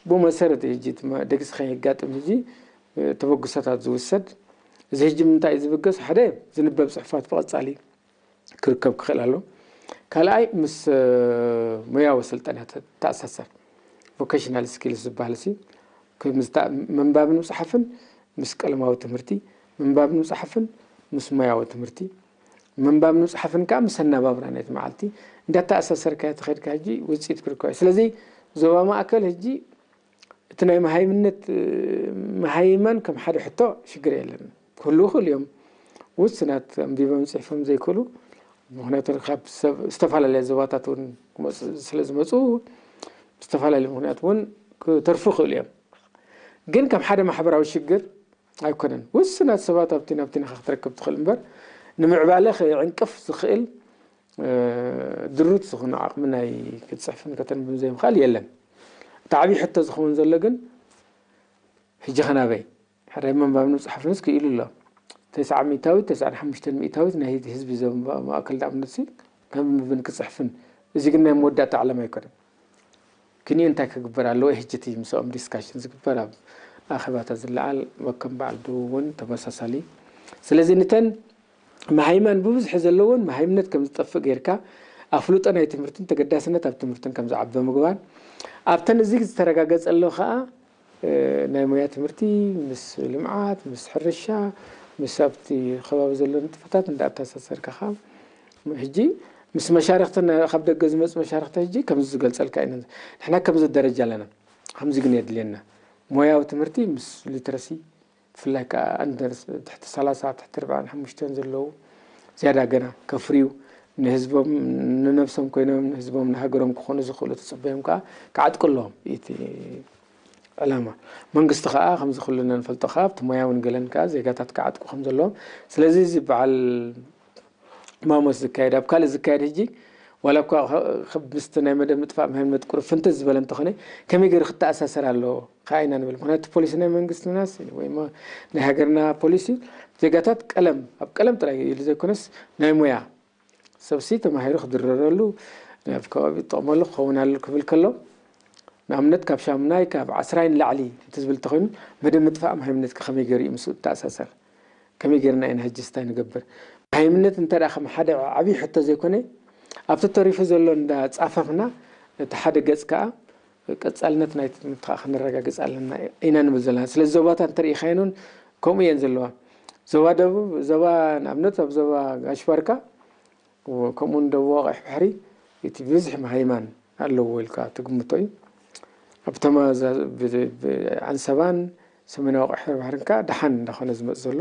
ብኡ መሰረት ሕጂ ደግሲ ከየጋጥም ሕጂ ተበግሶታት ዝውሰድ እዚ ሕጂ ምንታይ እዩ ዝብገስ? ሓደ ዝንበብ ፅሑፋት ብቐፃሊ ክርከብ ክኽእል ኣሎ። ካልኣይ ምስ ሞያዊ ስልጠና ተኣሳሰር ቮኬሽናል ስኪልስ ዝበሃል ሲ ምንባብን ምፅሓፍን ምስ ቀለማዊ ትምህርቲ ምንባብን ምፅሓፍን ምስ ሞያዊ ትምህርቲ ምንባብን ምፅሓፍን ከዓ ምስ ኣነባብራ ናይቲ መዓልቲ እንዳተኣሳሰርካዮ ተኸድካ ሕጂ ውፅኢት ክርከብ። ስለዚ ዞባ ማእከል ሕጂ እቲ ናይ መሃይምነት መሃይማን ከም ሓደ ሕቶ ሽግር የለን። ክህልዉ ይኽእሉ እዮም። ውስናት ኣንቢቦም ፅሒፎም ዘይክእሉ ምክንያቱ ካብ ዝተፈላለያ ዞባታት እውን ክመፁ ስለ ዝመፁ ብዝተፈላለዩ ምክንያት እውን ክተርፉ ይኽእሉ እዮም። ግን ከም ሓደ ማሕበራዊ ሽግር ኣይኮነን። ውስናት ሰባት ኣብቲ ናብቲ ንኻ ክትረክብ ትኽእል እምበር ንምዕባለ ዕንቅፍ ዝኽእል ድሩት ዝኾነ ዓቕሚ ናይ ክትፅሕፍን ከተንብን ዘይምኽኣል የለን። እቲ ዓብዪ ሕቶ ዝኸውን ዘሎ ግን ሕጂ ኸናበይ ሕራይ ምንባብን ምፅሓፍንስ ክኢሉ ኣሎ። ተስዓ ሚእታዊት ተስዓን ሓሙሽተን ሚእታዊት ናይ ህዝቢ ዞባ ማእከል ንኣብነትሲ ከንብብን ክፅሕፍን እዚ ግን ናይ መወዳእታ ዕላማ ኣይኮነን። ክንዩ እንታይ ክግበር ኣለዎ? ሕጂ እቲ ምስኦም ዲስካሽን ዝግበር ኣብ ኣኼባታት ዝለዓል ወከም በዓል ደቡብ እውን ተመሳሳሊ። ስለዚ ንተን መሃይማን ብብዝሒ ዘለውን መሃይምነት ከም ዝጠፍእ ጌርካ ኣፍልጦ ናይ ትምህርትን ተገዳስነት ኣብ ትምህርትን ከም ዝዓበ ምግባር ኣብተን እዚ ዝተረጋገጸ ኣሎ ከዓ ናይ ሞያ ትምህርቲ ምስ ልምዓት ምስ ሕርሻ ምስ ኣብቲ ከባቢ ዘሎ ንጥፈታት እንዳኣተሳሰርካ ከዓ ሕጂ ምስ መሻርክቲ ካብ ደገ ዝመፁ መሻርክቲ ሕጂ ከምዚ ዝገልፀልካ ኢና ንሕና ከምዚ ደረጃ ኣለና ከምዚ ግን የድልየና ሞያዊ ትምህርቲ ምስ ሊትረሲ ብፍላይ ከዓ ኣንደር ትሕቲ ሰላሳ ትሕቲ ኣርባዓን ሓሙሽተን ዘለዉ ዝያዳ ገና ከፍርዩ ንህዝቦም ንነብሶም ኮይኖም ንህዝቦም ንሃገሮም ክኾኑ ዝኽእሉ ትፅበዮም ከዓ ክዓጥቁ ኣለዎም እቲ ዕላማ መንግስቲ ከዓ ከምዚ ኩልና ንፈልጦ ከዓ ኣብቲ ሞያውን ገለን ከዓ ዜጋታት ክዓጥቁ ከም ዘለዎም ስለዚ እዚ በዓል ማሞስ ዝካየድ ኣብ ካልእ ዝካየድ ሕጂ ዋላ እኳ ምስቲ ናይ መደብ ምጥፋእ ምህን መጥቁር ፍንትት ዝበለ እንተኾነ ከመይ ገይሩ ክተኣሳሰር ኣለዎ ከዓ ኢና ንብል ምክንያቱ ፖሊሲ ናይ መንግስትናስ ወይ ናይ ሃገርና ፖሊሲ ዜጋታት ቀለም ኣብ ቀለም ጥራይ ኢሉ ዘይኮነስ ናይ ሙያ ሰብሲ ተማሂሩ ክድረረሉ ኣብ ከባቢ ጠቕመሉ ክኸውን ኣሎ ክብል ከሎ ንኣብነት ካብ ሻሙናይ ካብ ዓስራይ ንላዕሊ እንተዝብል እንተኮይኑ መደብ ምጥፋእ መሃይምነትካ ከመይ ገይሩ እዩ ምስኡ ተኣሳሰር ከመይ ገይርና ኢና ሕጂ ስታይ ንገብር መሃይምነት እንተ ከም ሓደ ዓብዪ ሕቶ ዘይኮነ ኣብቲ ተሪፉ ዘሎ እንዳ ፃፈፍና እቲ ሓደ ገፅ ከዓ ቀፃልነት ናይ ትምህርቲ ከዓ ክንረጋግፅ ኣለና ኢና ንብል ዘለና ስለዚ ዞባታት እንተሪኢኻየን እውን ከምኡ እየን ዘለዋ ዞባ ደቡብ ዞባ ንኣብነት ኣብ ዞባ ጋሽባርካ ከምኡ ደቡብ ኣቕሕ ባሕሪ እቲ ብዝሒ መሃይማን ኣለዎ ኢልካ ትግምቶ እዩ ኣብተማ ዓንሰባን ሰሜናዊ ኣቕሕ ባሕርን ከዓ ደሓን እንዳኾነ ዝመፅ ዘሎ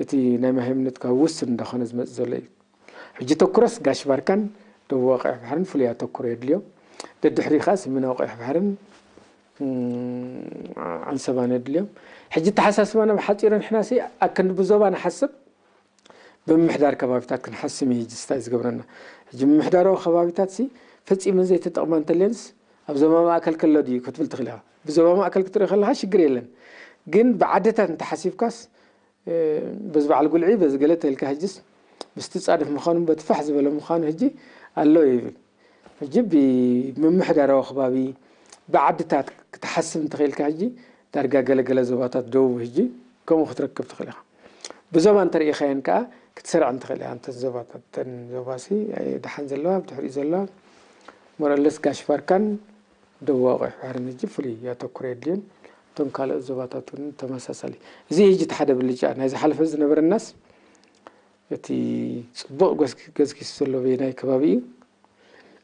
እቲ ናይ መሃይምነት ካብ ውስን እንዳኾነ ዝመፅ ዘሎ እዩ ሕጂ ተኩረስ ጋሽ ባርካን ደቡብ ኣቕሕ ባሕርን ፍሉይ ኣተኩሮ የድልዮ ደድሕሪ ከዓ ሰሜናዊ ኣቕሕ ባሕርን ዓንሰባን የድልዮም ሕጂ ተሓሳስባና ብሓፂሩ ንሕና ሲ ኣክንዲ ብዞባ ንሓስብ ብምምሕዳር ከባቢታት ክንሓስም እዩ ሕጂ ስታይ ዝገብረና ሕጂ ምምሕዳራዊ ከባቢታት ሲ ፈፂመን ዘይተጠቕማ እንተልየንስ ኣብ ዞባ ማእከል ከሎ ድዩ ክትብል ትኽእል ኢኻ ብዞባ ማእከል ክትርኢ ከለካ ሽግር የለን ግን ብዓድታት እንተሓሲብካስ በዚ በዓል ጉልዒ በዚ ገለ ተልካ ሕጅስ ምስቲ ፃድፍ ምዃኑ በቲ ፋሕ ዝበለ ምዃኑ ሕጂ ኣሎ ይብል ሕጂ ብምምሕዳራዊ ከባቢ ብዓድታት ክትሓስብ እንተኽኢልካ ሕጂ ዳርጋ ገለገለ ዞባታት ደቡብ ሕጂ ከምኡ ክትረክብ ትኽእል ኢኻ ብዞባ እንተርኢኻየን ከዓ ክትሰርዐን ትኽእል ኢኻ እንተን ዞባታት እተን ዞባሲ ደሓን ዘለዋ ብድሕሪኡ ዘለዋ ሞረለስ ጋሽ ባርካን ደቡባዊ ቀይሕ ባሕርን ሕጂ ፍሉይ ኣተኩሮ የድልዮን። እቶም ካልኦት ዞባታት እውን ተመሳሳሊ። እዚ ሕጂ እቲ ሓደ ብልጫ ናይ ዝሓለፈ ዝነበረናስ እቲ ጽቡቕ ገስኪ- ገስጊሱ ዘሎ በየናይ ከባቢ እዩ፣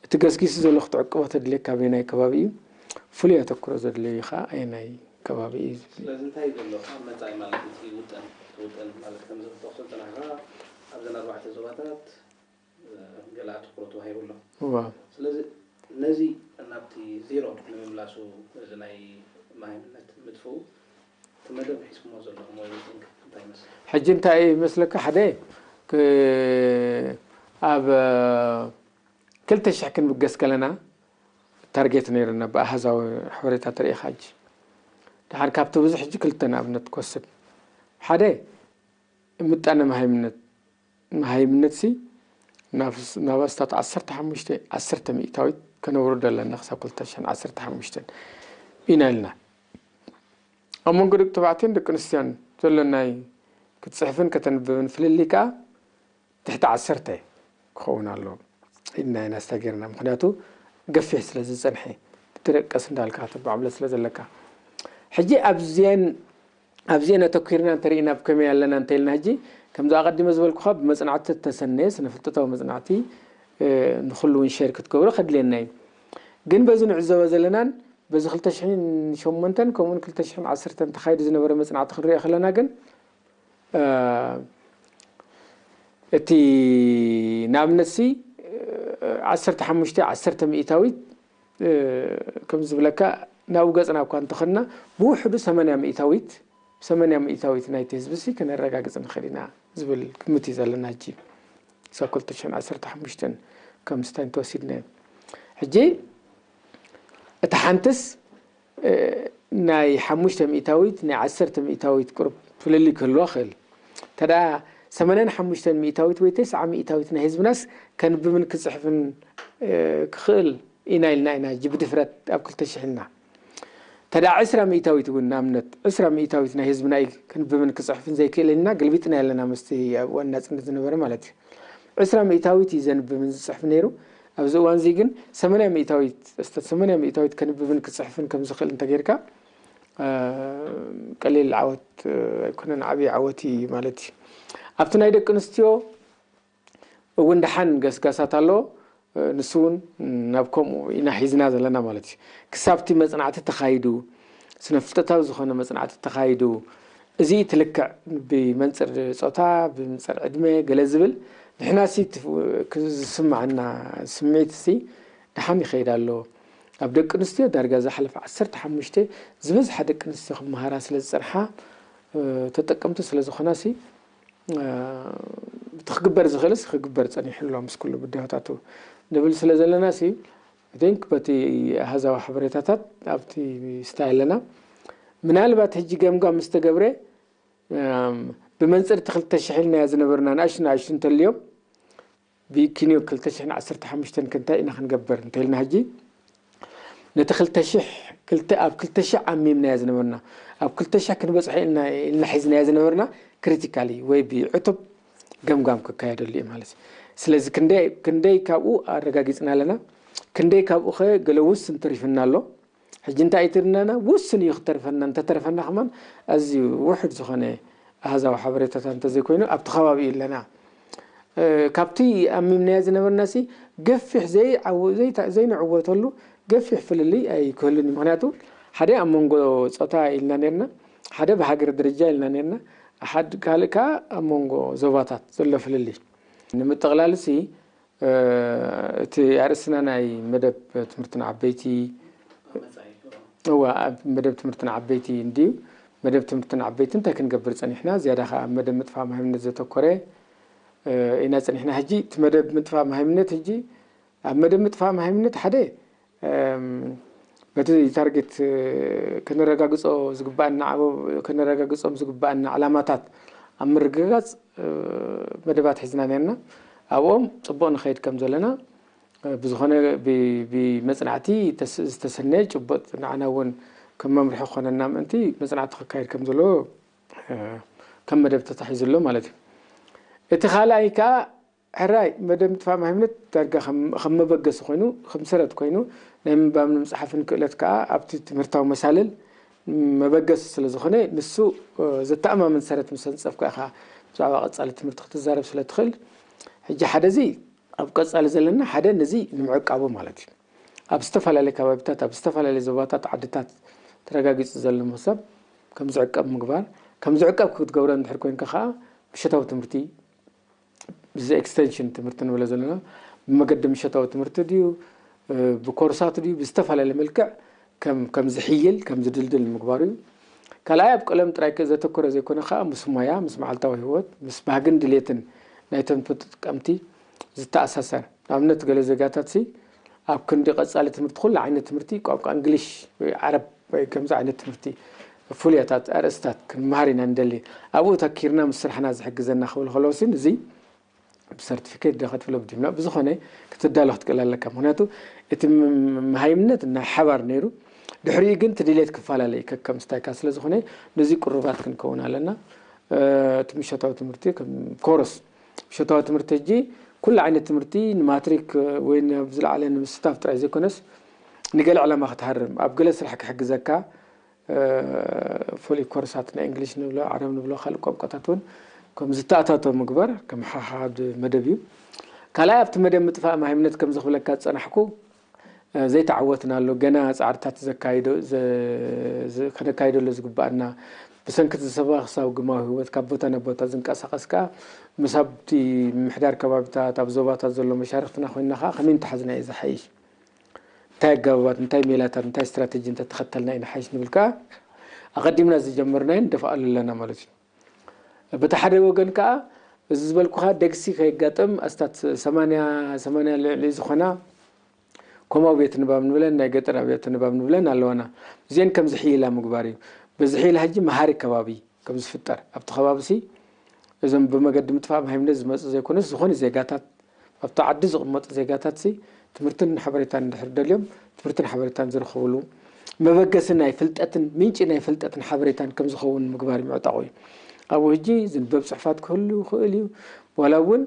እቲ ገስጊሱ ዘሎ ክትዕቅቦ ተድልየካ በየናይ ከባቢ እዩ፣ ፍሉይ ኣተኩሮ ዘድልዮ እዩ ኸዓ ኣየናይ ከባቢ እዩ ዝብል። ስለዚ እንታይ እዩ ዘሎ ካብ መጻኢ ማለት እቲ ውጥን እቲ ውጥን ማለት ከምዚ ክትጠቕሶ ዝጸናሕካ ኣብዘን ኣርባዕተ ዞባታት ገለ ኣትኩሮ ተዋሂቡ ኣሎ። እዋ። ስለዚ ነዚ ናብቲ ዜሮ ንምምላሱ እዚ ናይ መሃይምነት ምጥፍኡ እቲ መደብ ሒዝኩሞ ዘለኹም ወይ ዊቲንግ እንታይ ይመስል? ሕጂ እንታይ ይመስለካ? ሓደ ክ- ኣብ ክልተ ሽሕ ክንብገስ ከለና ታርጌት ነይሩና ብኣሃዛዊ ሓበሬታ ተርእኻ ሕጂ ድሓር ካብቲ ብዙሕ ሕጂ ክልተ ንኣብነት ክወስድ ሓደ ምጣነ መሃይምነት መሃይምነት ሲ ናብ ናብ ኣስታት ዓሰርተ ሓሙሽተ ዓሰርተ ሚእታዊት ከነውርዶ ኣለና ክሳብ ክልተ ሽሕን ዓሰርተ ሓሙሽተን ኢና ኢልና። ኣብ መንጎ ደቂ ተባዕትዮን ደቂ ኣንስትዮን ዘሎ ናይ ክትፅሕፍን ከተንብብን ፍልልይ ከዓ ትሕቲ ዓሰርተ ክኸውን ኣለዎ ኢልና ኢና ኣስተጌርና። ምክንያቱ ገፊሕ ስለ ዝፀንሐ ብትረቀስ እንዳልካ ተባዕብለ ስለ ዘለካ ሕጂ ኣብዚአን ኣብዚአን ኣተኪርና እንተርኢና ኣብ ከመይ ኣለና እንተኢልና ሕጂ ከምዚ ኣቐዲመ ዝበልኩኻ ብመፅናዕቲ እተሰነየ ስነ ፍልጠታዊ መፅናዕቲ ንኩሉ እውን ሸር ክትገብሮ ከድልየና እዩ። ግን በዚ ንዕዘቦ ዘለናን በዚ ክልተ ሽሕን ሸሞንተን ከምኡውን ክልተ ሽሕን ዓሰርተን ተኻይዱ ዝነበረ መፅናዕቲ ክንሪኦ ከለና ግን እቲ ንኣብነት ሲ ዓሰርተ ሓሙሽተ ዓሰርተ ሚእታዊት ከም ዝብለካ ናብኡ ገፅና እኳ እንተኸድና ብውሕዱ ሰማንያ ሚእታዊት ሰማንያ ሚእታዊት ናይቲ ህዝቢ ሲ ከነረጋግፅ ንኽእል ኢና ዝብል ግምት እዩ ዘለና ሕጂ ክሳብ ክልተ ሽሕን ዓሰርተ ሓሙሽተን ከም ስታንት ወሲድናዮ ሕጂ እታ ሓንትስ ናይ ሓሙሽተ ሚእታዊት ናይ ዓሰርተ ሚእታዊት ቁሩብ ፍልልይ ክህልዋ ክእል እንተ ሰማንያን ሓሙሽተን ሚእታዊት ወይ ተስዓ ሚእታዊት ናይ ህዝብናስ ከንብብን ክፅሕፍን ክኽእል ኢና ኢልና ኢና ሕጂ ብድፍረት ኣብ ክልተ ሽሕ ኢልና እንተ ዕስራ ሚእታዊት እውን ንኣብነት ዕስራ ሚእታዊት ናይ ህዝብና እዩ ከንብብን ክፅሕፍን ዘይክእል ኢልና ገልቢጥና ኣለና ምስቲ ኣብ እዋን ናፅነት ዝነበረ ማለት እዩ ዕስራ ሚእታዊት እዩ ዘንብብን ዝፅሕፍ ነይሩ ኣብዚ እዋን እዚ ግን ሰማንያ ሚእታዊት እስተ ሰማንያ ሚእታዊት ከንብብን ክፅሕፍን ከም ዝኽእል እንተጌርካ ቀሊል ዓወት ኣይኮነን ዓብዪ ዓወት እዩ ማለት እዩ ኣብቲ ናይ ደቂ ኣንስትዮ እውን ደሓን ገስጋሳት ኣሎ ንሱ እውን ናብ ከምኡ ኢና ሒዝና ዘለና ማለት እዩ ክሳብቲ መፅናዕቲ ተኻይዱ ስነፍልጠታዊ ዝኾነ መፅናዕቲ ተኻይዱ እዚ ትልክዕ ብመንፅር ፆታ ብመንፅር ዕድመ ገለ ዝብል ንሕና ሲ ዝስማዓና ስምዒት ሲ ደሓን ይኸይድ ኣሎ ኣብ ደቂ ኣንስትዮ ዳርጋ ዝሓለፈ ዓሰርተ ሓሙሽተ ዝበዝሓ ደቂ ኣንስትዮ ክመሃራ ስለ ዝፀንሓ ተጠቀምቲ ስለ ዝኾና ሲ እቲ ክግበር ዝኽእልስ ክግበር ፀኒሑ ኣሎ ምስ ኩሉ ብድሆታቱ ንብል ስለ ዘለና ሲ think በቲ ኣሃዛዊ ሓበሬታታት ኣብቲ ስታይ ኣለና ምናልባት ሕጂ ገምጋም ምስ ተገብረ ብመንፅር እቲ ክልተ ሽሕ ኢልናዮ ዝነበርና ንኣሽቱ ንኣሽቱ እንተልዮም ብኪንዮ ክልተ ሽሕን ዓሰርተ ሓሙሽተን ክንታይ ኢና ክንገብር እንተኢልና ሕጂ ነቲ ክልተ ሽሕ ክልተ ኣብ ክልተ ሽሕ ዓሚምናዮ ዝነበርና ኣብ ክልተ ሽሕ ክንበፅሖ ኢልና ኢልና ሒዝናዮ ዝነበርና ክሪቲካሊ ወይ ብዕቱብ ገምጋም ክካየደሉ እዩ ማለት እዩ ስለዚ ክንደይ ክንደይ ካብኡ ኣረጋጊፅና ኣለና ክንደይ ካብኡ ኸ ገለ ውስን ተሪፍና ኣሎ ሕጂ እንታይ ኣይትርናና ውስን እዩ ክተርፈና እንተተረፈና ከማን ኣዝዩ ውሕድ ዝኾነ ኣሃዛዊ ሓበሬታታት እንተዘይኮይኑ ኣብቲ ከባቢ እዩ ኣለና ካብቲ ኣሚምናዮ ዝነበርና ሲ ገፊሕ ዘይንዕወተሉ ገፊሕ ፍልልይ ኣይክህሉን እዩ ምክንያቱ ሓደ ኣብ መንጎ ፆታ ኢልና ነርና ሓደ ብሃገር ደረጃ ኢልና ነርና ሓደ ካልእ ከዓ ኣብ መንጎ ዞባታት ዘሎ ፍልልይ ንምጥቕላል ሲ እቲ ኣርእስትና ናይ መደብ ትምህርቲ ንዓበይቲ እዋ ኣብ መደብ ትምህርቲ ንዓበይቲ እንድዩ መደብ ትምህርቲ ንዓበይቲ እንታይ ክንገብር ፀኒሕና ዝያዳ ከዓ ኣብ መደብ ምጥፋእ ማሃይምነት ዘተኮረ ኢና ፀኒሕና ሕጂ እቲ መደብ ምጥፋእ ማሃይምነት ሕጂ ኣብ መደብ ምጥፋእ ማሃይምነት ሓደ በቲ ታርጌት ከነረጋግፆ ዝግባኣና ከነረጋግፆም ዝግባኣና ዕላማታት ኣብ ምርግጋፅ መደባት ሒዝና ነርና ኣብኦም ፅቡቕ ንኸይድ ከም ዘለና ብዝኾነ ብመፅናዕቲ ዝተሰነየ ጭቡጥ ንዓና እውን ከም መምርሒ ክኾነና ምእንቲ መፅናዕቲ ክካየድ ከም ዘለዎ ከም መደብ ተታሒዙ ኣሎ ማለት እዩ እቲ ካልኣይ ከዓ ሕራይ መደብ ምጥፋእ ማህይምነት ዳርጋ ከም መበገሲ ኮይኑ፣ ከም ሰረት ኮይኑ፣ ናይ ምንባብን ምፅሓፍን ክእለት ከዓ ኣብቲ ትምህርታዊ መሳልል መበገሲ ስለ ዝኾነ፣ ንሱ ዘተኣማምን ሰረት ምስ ኣንፀፍካ ኢኻ ብዛዕባ ቀፃሊ ትምህርቲ ክትዛረብ ስለ ትኽእል። ሕጂ ሓደ እዚ ኣብ ቀፃሊ ዘለና ሓደ ነዚ ንምዕቃቡ ማለት እዩ። ኣብ ዝተፈላለየ ከባቢታት፣ ኣብ ዝተፈላለየ ዞባታት፣ ዓድታት ተረጋጊፁ ዘሎ መክሰብ ከም ዝዕቀብ ምግባር። ከም ዝዕቀብ ክትገብሮ እንድሕር ኮይንካ ከዓ ምሸታዊ ትምህርቲ ብዚ ኤክስቴንሽን ትምህርቲ ንብሎ ዘለና ብመገዲ ምሸታዊ ትምህርቲ ድዩ ብኮርሳት ድዩ ብዝተፈላለየ መልክዕ ከም ዝሕይል ከም ዝድልድል ምግባሩ እዩ። ካልኣይ ኣብ ቀለም ጥራይ ዘተኮረ ዘይኮነ ከዓ ምስ ሞያ ምስ መዓልታዊ ህይወት ምስ ባህግን ድሌትን ናይቶም ተጠቀምቲ ዝተኣሳሰር። ንኣብነት ገለ ዜጋታት ሲ ኣብ ክንዲ ቀፃሊ ትምህርቲ ኩሉ ዓይነት ትምህርቲ ቋንቋ እንግሊሽ ወይ ዓረብ ወይ ከምዚ ዓይነት ትምህርቲ ፍሉያታት ኣርእስታት ክንመሃር ኢና ንደሊ። ኣብኡ ተኪርና ምስ ስራሕና ዝሕግዘና ክብል ከለዎ ሲ እዚ ብሰርቲፊኬት ዶ ክትብሎ ብዲፕሎማ ብዝኾነ ክትዳሎ ክትክእል ኣለካ። ምክንያቱ እቲ መሃይምነት ናይ ሓባር ነይሩ፣ ድሕሪኡ ግን እቲ ድሌት ክፈላለ እዩ ከከም ስታይካ ስለ ዝኾነ ነዚ ቅሩባት ክንከውን ኣለና። እቲ ምሸታዊ ትምህርቲ ኮረስ ምሸታዊ ትምህርቲ ሕጂ ኩሉ ዓይነት ትምህርቲ ንማትሪክ ወይ ናብ ዝለዓለ ንምስታፍ ጥራይ ዘይኮነስ ንገለ ዕላማ ክትሃርም ኣብ ገለ ስራሕ ክሕግዘካ ፍሉይ ኮርሳት ናይ እንግሊሽ ንብሎ ዓረብ ንብሎ ካልእ ቋንቋታት እውን ከም ዝተኣታቶ ምግባር ከም ሓሓድ መደብ እዩ። ካልኣይ ኣብቲ መደብ ምጥፋእ ማህይምነት ከም ዝኽብለካ ዝፀናሕኩ ዘይተዓወትና ኣሎ። ገና ፃዕርታት ዘካይዶ ከነካይደሉ ዝግባኣና ብሰንኪ ዝሰባ ክሳብ ግማዊ ህይወት ካብ ቦታ ናብ ቦታ ዝንቀሳቐስ ከዓ ምስ ኣብቲ ምሕዳር ከባቢታት ኣብ ዞባታት ዘሎ መሻርክትና ኮይንና ከዓ ከመይ እንተሓዝና እዩ ዝሓይሽ? እንታይ ኣጋባባት እንታይ ሜላታት እንታይ ስትራተጂ እንተተኸተልና ኢና ሓይሽ ንብል ከዓ ኣቐዲምና ዝጀመርናዮ ንደፍኣሉ ኣለና ማለት እዩ። በቲ ሓደ ወገን ከዓ እዚ ዝበልኩኻ ደግሲ ከየጋጥም ኣስታት ሰማንያ ሰማንያ ልዕሊ ዝኾና ኮም ኣብያተ ንባብ ንብለን ናይ ገጠር ኣብያተ ንባብ ንብለን ኣለዋና። እዚአን ከም ዝሕይላ ምግባር እዩ። በዚ ሕይላ ሕጂ መሃሪ ከባቢ ከም ዝፍጠር ኣብቲ ከባቢ ሲ እዞም ብመገዲ ምጥፋእ ማህይምነት ዝመፁ ዘይኮነስ ዝኾነ ዜጋታት ኣብቲ ዓዲ ዝቕመጡ ዜጋታት ሲ ትምህርትን ሓበሬታን እንድሕር ደልዮም ትምህርትን ሓበሬታን ዝረኽብሉ መበገሲ ናይ ፍልጠትን ምንጪ ናይ ፍልጠትን ሓበሬታን ከም ዝኸውን ምግባር ምዕጣቑ እዩ። ኣብኡ ሕጂ ዝንበብ ፅሑፋት ክህሉ ይኽእል እዩ። ዋላ እውን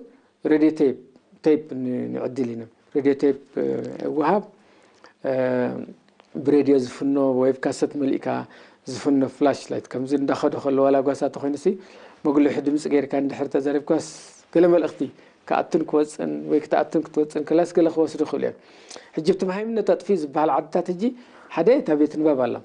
ሬድዮ ቴፕ ቴፕ ንዕድል ኢና። ሬድዮ ቴፕ ይወሃብ። ብሬድዮ ዝፍኖ ወይ ካሰት መሊእካ ዝፍኖ ፍላሽ ላይት ከምዚ እንዳኸደ ከሎ ዋላ ጓሳ ተኾይኑ ሲ መጉልሒ ድምፂ ገይርካ እንድሕር ተዘሪብካስ ገለ መልእኽቲ ክኣቱን ክወፅን ወይ ክትኣቱን ክትወፅን ክላስ ገለ ክወስዱ ይኽእሉ እዮም። ሕጂ ብቲ መሃይምነት ኣጥፊኡ ዝበሃል ዓድታት ሕጂ ሓደ እታ ቤት ንባብ ኣላ።